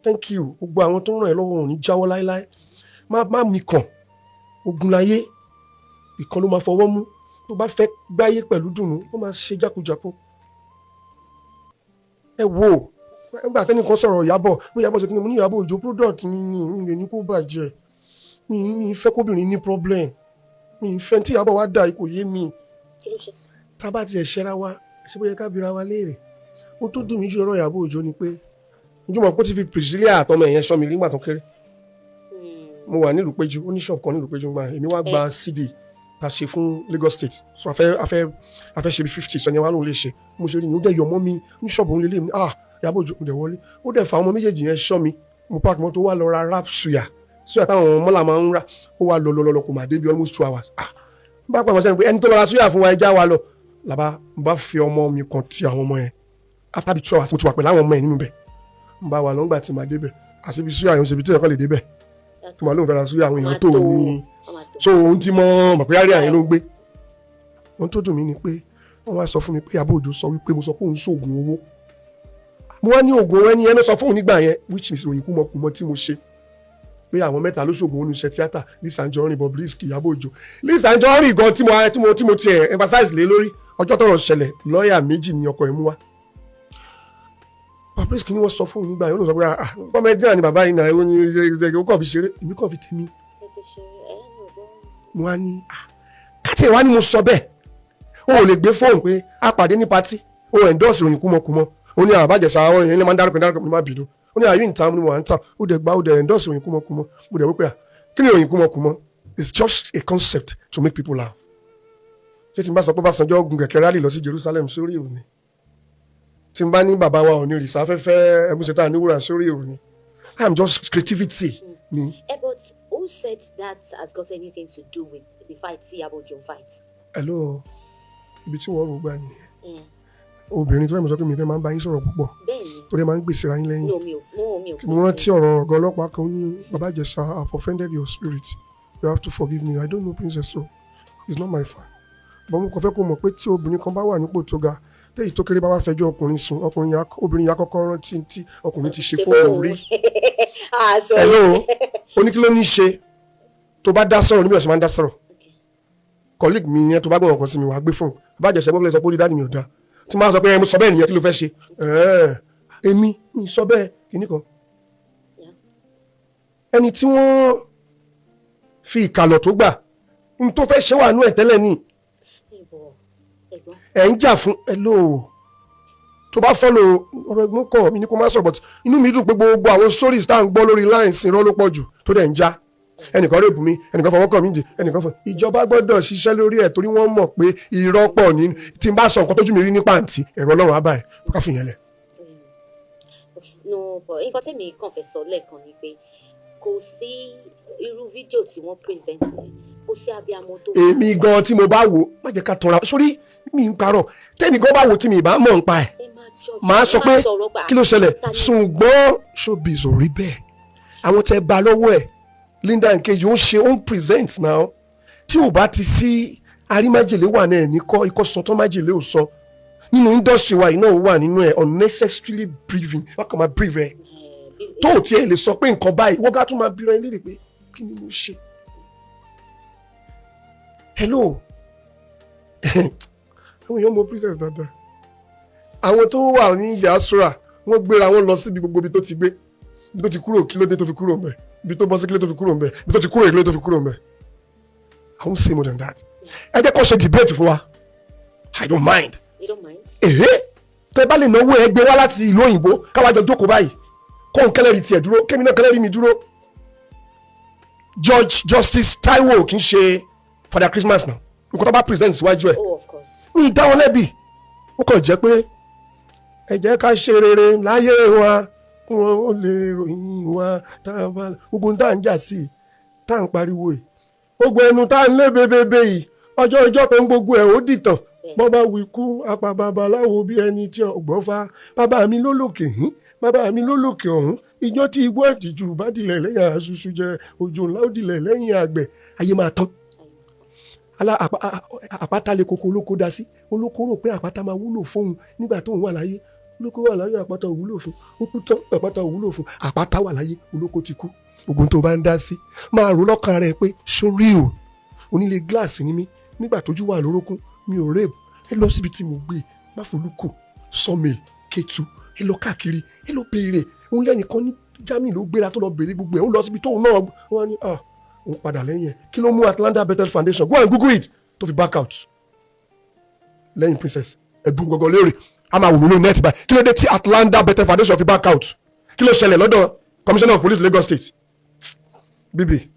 thank you. Gbogbo àwọn tó ń ràn ẹ́ lọ́wọ́ ò ní jáwọ́ láéláé. Má mi kàn ogun láyé, ìkan ló máa fọwọ́ mú. Tó bá fẹ́ gbáyé pẹ̀lú dùnú, ó máa ṣe jákujàku. Ẹ wo nígbà tẹ́nìkan sọ̀rọ̀ Ìyábọ̀ pé Ìyábọ̀ ṣe kí ni, mo ní Ìyábọ̀ Òjó product mi ni, mi lè ní kó bàjẹ́. Mi fẹ́ kóbìnrin ní problem, mi fẹ́ tí Ìyábọ̀ wá dà kò yé mi. Kí ló ṣe? Tá a bá tiẹ̀ ṣẹ́ra wa, ṣé bóyá ká bira wa léèrè. Ó tó dùn mí jù ọ̀rọ̀ Ìyábọ̀ Òjó ni pé ìjọba kó ti fi Priscilla àtọmọ ẹ̀yẹn sọ mi nígbà tó kéré. Mo wà nílùú Péjú, ó ní ṣọ́ọ̀bù kan nílùú Péjú gbà. Èmi wá gba CD tá a ṣe fún Lagos State, so a fẹ́ ṣe bí 50 sọ ni wàá lóun lè ṣe. Mo ṣe rí ni ó dẹ̀ yọ mọ́ mi ní ṣọ́ọ̀bù òun lélẹ̀ mi. Ah, Ìyábọ̀ Òjó, mo dẹ̀ wọlé, ó dẹ̀ fa ọmọ méjèèjì yẹn ṣọ́ mi. Mo park mọ́tò, wá lọ ra wrap suya, suya táwọn mọ́là máa ń rà. Ó wá lọ lọ lọ, kò mà dé bí almost 2 hours. Ah, bá pa àwọn sẹ́ni pé ẹni tó lọ ra suya fún wa, ẹja wa lọ làbá n bá fi ọmọ mi kan ti àwọn ọmọ yẹn. After the 2 hours, mo ti wà pẹ̀lú àwọn ọmọ yẹn nínú bẹ̀. N bá wà lọ́ngbà tí màá débẹ̀, àṣebi suya yẹn, ṣebi tó yẹ kọ́ lè débẹ̀ tó máa lóun fẹ́ ra suya, àwọn èèyàn tó ní. So òun ti mọ mọ̀ pé àárẹ̀ àyẹn ló ń gbé. Ohun tó dùn mí ni pé wọ́n wá sọ fún mi pé Ìyábọ̀ Òjó sọ wípé mo sọ pé òun ṣoògùn owó. Mo wá ní oògùn owó, ẹni yẹn ló sọ fún òun nígbà yẹn, which is òyìnbó mọ̀kùmọ̀ tí mo ṣe pé àwọn mẹ́ta ló ṣoògùn owó ní iṣẹ́ tíátà: Lizzy Anjorin, Bobrisky, Ìyábọ̀ Òjó. Lizzy Anjorin gan tí mo tiẹ̀ emphasize lé lórí, ọjọ́ tọ́rọ̀ ṣẹlẹ̀, lọ́ọ̀yà méjì ni ọkọ ẹ̀ mú wá. Bobrisky ni wọ́n sọ fún òun nígbà yẹn. Ó lọ sọ pé, ah, comedian ni bàbá yìí náà, ó ní ṣe ó kàn fi ṣeré, èmi kàn fi tèmi. Mo wá ní, ah, káti ẹ̀ wá ní mo sọ bẹ́ẹ̀, o ò lè gbé fóònù pé a pàdé ní party, o endorse ìròyìn kúmọkúmọ. Ó ní àbájẹsà àwọn èèyàn lè máa ń dárúkọ dárúkọ, mo má bínú. Ó ní àyè ìta ni mo wà ń tà, ó dẹ̀ gba, ó dẹ̀ endorse ìròyìn kúmọkúmọ. Mo dẹ̀ wípé, kí ni ìròyìn kúmọkúmọ? It's just a concept to make people laugh. Ṣé tí n bá sọ pé Ọbásanjọ́ gun kẹ̀kẹ́ rally lọ sí Jerusalem, sórí ìròyìn? Tí n bá ní bàbá wa ò ní rìsá afẹ́fẹ́ ẹ̀múṣetá níwúrà, sórí ìròyìn? I am just creativity ni. Eh, but who said that has got anything to do with the fight tí Ìyábọ̀ Òjó ń fight? Hello, ibi tí wọ́n rò gbà nìyẹn. Obìnrin tó rẹ̀ mọ̀ sọ pé mi fẹ́ máa ń bá yín sọ̀rọ̀ púpọ̀ torí ẹ máa ń gbèsè ra yín lẹ́yìn. No, mi ò, no, mi ò. Mo rántí ọ̀rọ̀ ọ̀gá ọlọ́pàá kan ní, "Bàbá Ìjẹ̀ṣà, I have offended your spirit. You have to forgive me. I don't know Princess, so it's not my fault, but mo kàn fẹ́ kó mọ̀ pé tí obìnrin kan bá wà nípò tó ga, téyì tó kéré bá wá fẹjọ́ ọkùnrin sùn, ọkùnrin yà, obìnrin yà kọ́kọ́ rántí tí ọkùnrin ti ṣe fóònù rí." Ah, sorry. Hello, ó ní kí ló ní ṣe tó bá dá sọ̀rọ̀ níbi ọ̀sẹ̀ máa ń dá sọ̀rọ̀. Colleague mi yẹn, tó bá gbọ́n ọkàn sí mi, wàá gbé fóònù. Bàbá Ìjẹ̀ṣà gbọ́dọ̀ sọ pé ó rí daddy mi ò dáa. Tí máa sọ pé mo sọ bẹ́ẹ̀ nìyẹn, kí ló fẹ́ ṣe? Ẹ̀ẹ́, èmi mi sọ bẹ́ẹ̀ kìíní kan. Ẹni tí wọ́n fi ìkàlọ̀ tó gbà n tó fẹ́ ṣe wà nú ẹ̀ tẹ́lẹ̀ ní Ẹ̀gbọ́n. Ẹ̀ ń jà fún ẹ lóò tó bá follow ọ̀rọ̀ ẹ̀gbọ́n kọ̀ mí ní kó má sọ̀rọ̀, but inú mi dùn pé gbogbo àwọn stories tá à ń gbọ́ lórí lines, irọ́ ló pọ̀ jù tó dẹ̀ ń já. Ẹnìkan rape mi, ẹnìkan fọwọ́ kàn mí jì, ẹnìkan fọ. Ìjọba gbọ́dọ̀ ṣiṣẹ́ lórí ẹ̀ torí wọ́n mọ̀ pé irọ́ pọ̀ ní. Tí n bá sọ nǹkan tójú mi rí ní pàǹtí, ẹ̀rọ Ọlọ́run á bá ẹ̀ ká fi yẹn lẹ̀. Okay. No, but nǹkan tẹ́mi kàn fẹ́ sọ lẹ́ẹ̀kan ni pé kò sí irú fídíò tí wọ́n present yẹn, kò sí abiyamọ tó. Èmi gan tí mo bá wò, má jẹ́ ká tanra sórí mi ń parọ́. Tẹ́mi gan bá wò tí mi ì bá mọ̀ ń pa ẹ̀, Ẹ máa judge, màá ẹ sọ máa pé sọ̀rọ̀ pé, kí ló ṣẹlẹ̀? Ṣùgbọ́n showbiz ò rí bẹ́ẹ̀. Àwọn tẹ bá lọ́wọ́ ẹ̀, Linda Nkeji, ó ń ṣe, ó ń present now. Tí ò bá ti sí arímájèlé wà náà ní kọ́ ikọ́ sọ tó májèlé ò sọ nínú industry wa yìí náà wà nínú ẹ̀, unnecessarily breathing, wọ́n kàn máa breathe ẹ̀ tó ò tiẹ̀ lè sọ pé nǹkan báyìí. Wọ́n gá tún máa bíra ẹ léèrè pé kí ni mo ṣe. Hello, àwọn èèyàn mọ Princess dáadáa. Àwọn tó wà ní diaspora, wọ́n gbéra wọn lọ síbi gbogbo ibi tó ti gbé, ibi tó ti kúrò, kí ló dé tó fi kúrò ńbẹ̀? Ibi tó bọ́ sí, kí ló tó fi kúrò ńbẹ̀? Ibi tó ti kúrò, kí ló tó fi kúrò ńbẹ̀? I won't say more than that. Ẹ jẹ́ kó ṣe debate fún wa, I don't mind. You don't mind? Èhé, tẹ bá lè náwó, ẹ gbé wá láti ìlú òyìnbó, káwá jọ jókòó báyìí. Kóun kẹlẹ́rìí tiẹ̀ dúró, kémi náà kẹlẹ́rìí mi dúró. Judge Justice Taiwo kì í ṣe Father Christmas náà. Nǹkan tó bá present síwájú ẹ̀, Oh, of course. Mi ì dá wọn lẹ́bi. Ó kàn jẹ́ pé ẹ jẹ́ ká ṣe rere láyé wa kí wọ́n ó lè ròyìn wa. Tá a bá gbogbo tá à ń jà sí i, tá à ń pariwo yìí, gbogbo ẹnu tá à ń lé bebebe yìí, ọjọ́ ìjọ kan gbogbo ẹ̀ ó dìtàn. Bọ́ bá wí kú apá babaláwo bí ẹni tí ọgbọ́n fa. Bàbá mi ló lòkè hín, bàbá mi ló lòkè ọ̀hún. Ìjọ tí igbó àtìjú bá dilẹ̀ lẹ́yìn àṣùṣù jẹ, òjò ńlá ó dilẹ̀ lẹ́yìn àgbẹ̀. Ayé máa tán. Àpáta lè koko, olóko dá sí. Olóko rò pé àpáta máa wúlò fóun nígbà tóun wà láyé. Olóko wà láyé, àpáta ò wúlò fún. Ó kú tán, àpáta ò wúlò fún. Àpáta wà láyé, olóko ti kú. Gbogbo tó bá ń dá sí, máa rò lọ́kàn rẹ pé sórí o. Onílé gíláàsì ni mí nígbà tójú wà lórókún. Mi ò rape. Ẹ lọ síbi tí mo gbé Máfolúkù, Sawmill, Kétu, ẹ lọ káàkiri, ẹ lọ béèrè. Òun lẹ́nìkan ní Germany ló gbéra tó lọ béèrè gbogbo ẹ̀. Ó lọ síbi tóun náà wọ́n ní, ah, òun padà lẹ́yìn ẹ̀. Kí ló mú Atlanta Bethel Foundation, go and google it, tó fi back out lẹ́yìn Princess? Ẹ̀bùn gbọ̀ngàn léèrè, a máa wò mí lórí net báyìí. Kí ló dé tí Atlanta Bethel Foundation fi back out? Kí ló ṣẹlẹ̀ lọ́dọ̀ Commissioner of Police, Lagos State? Bíbí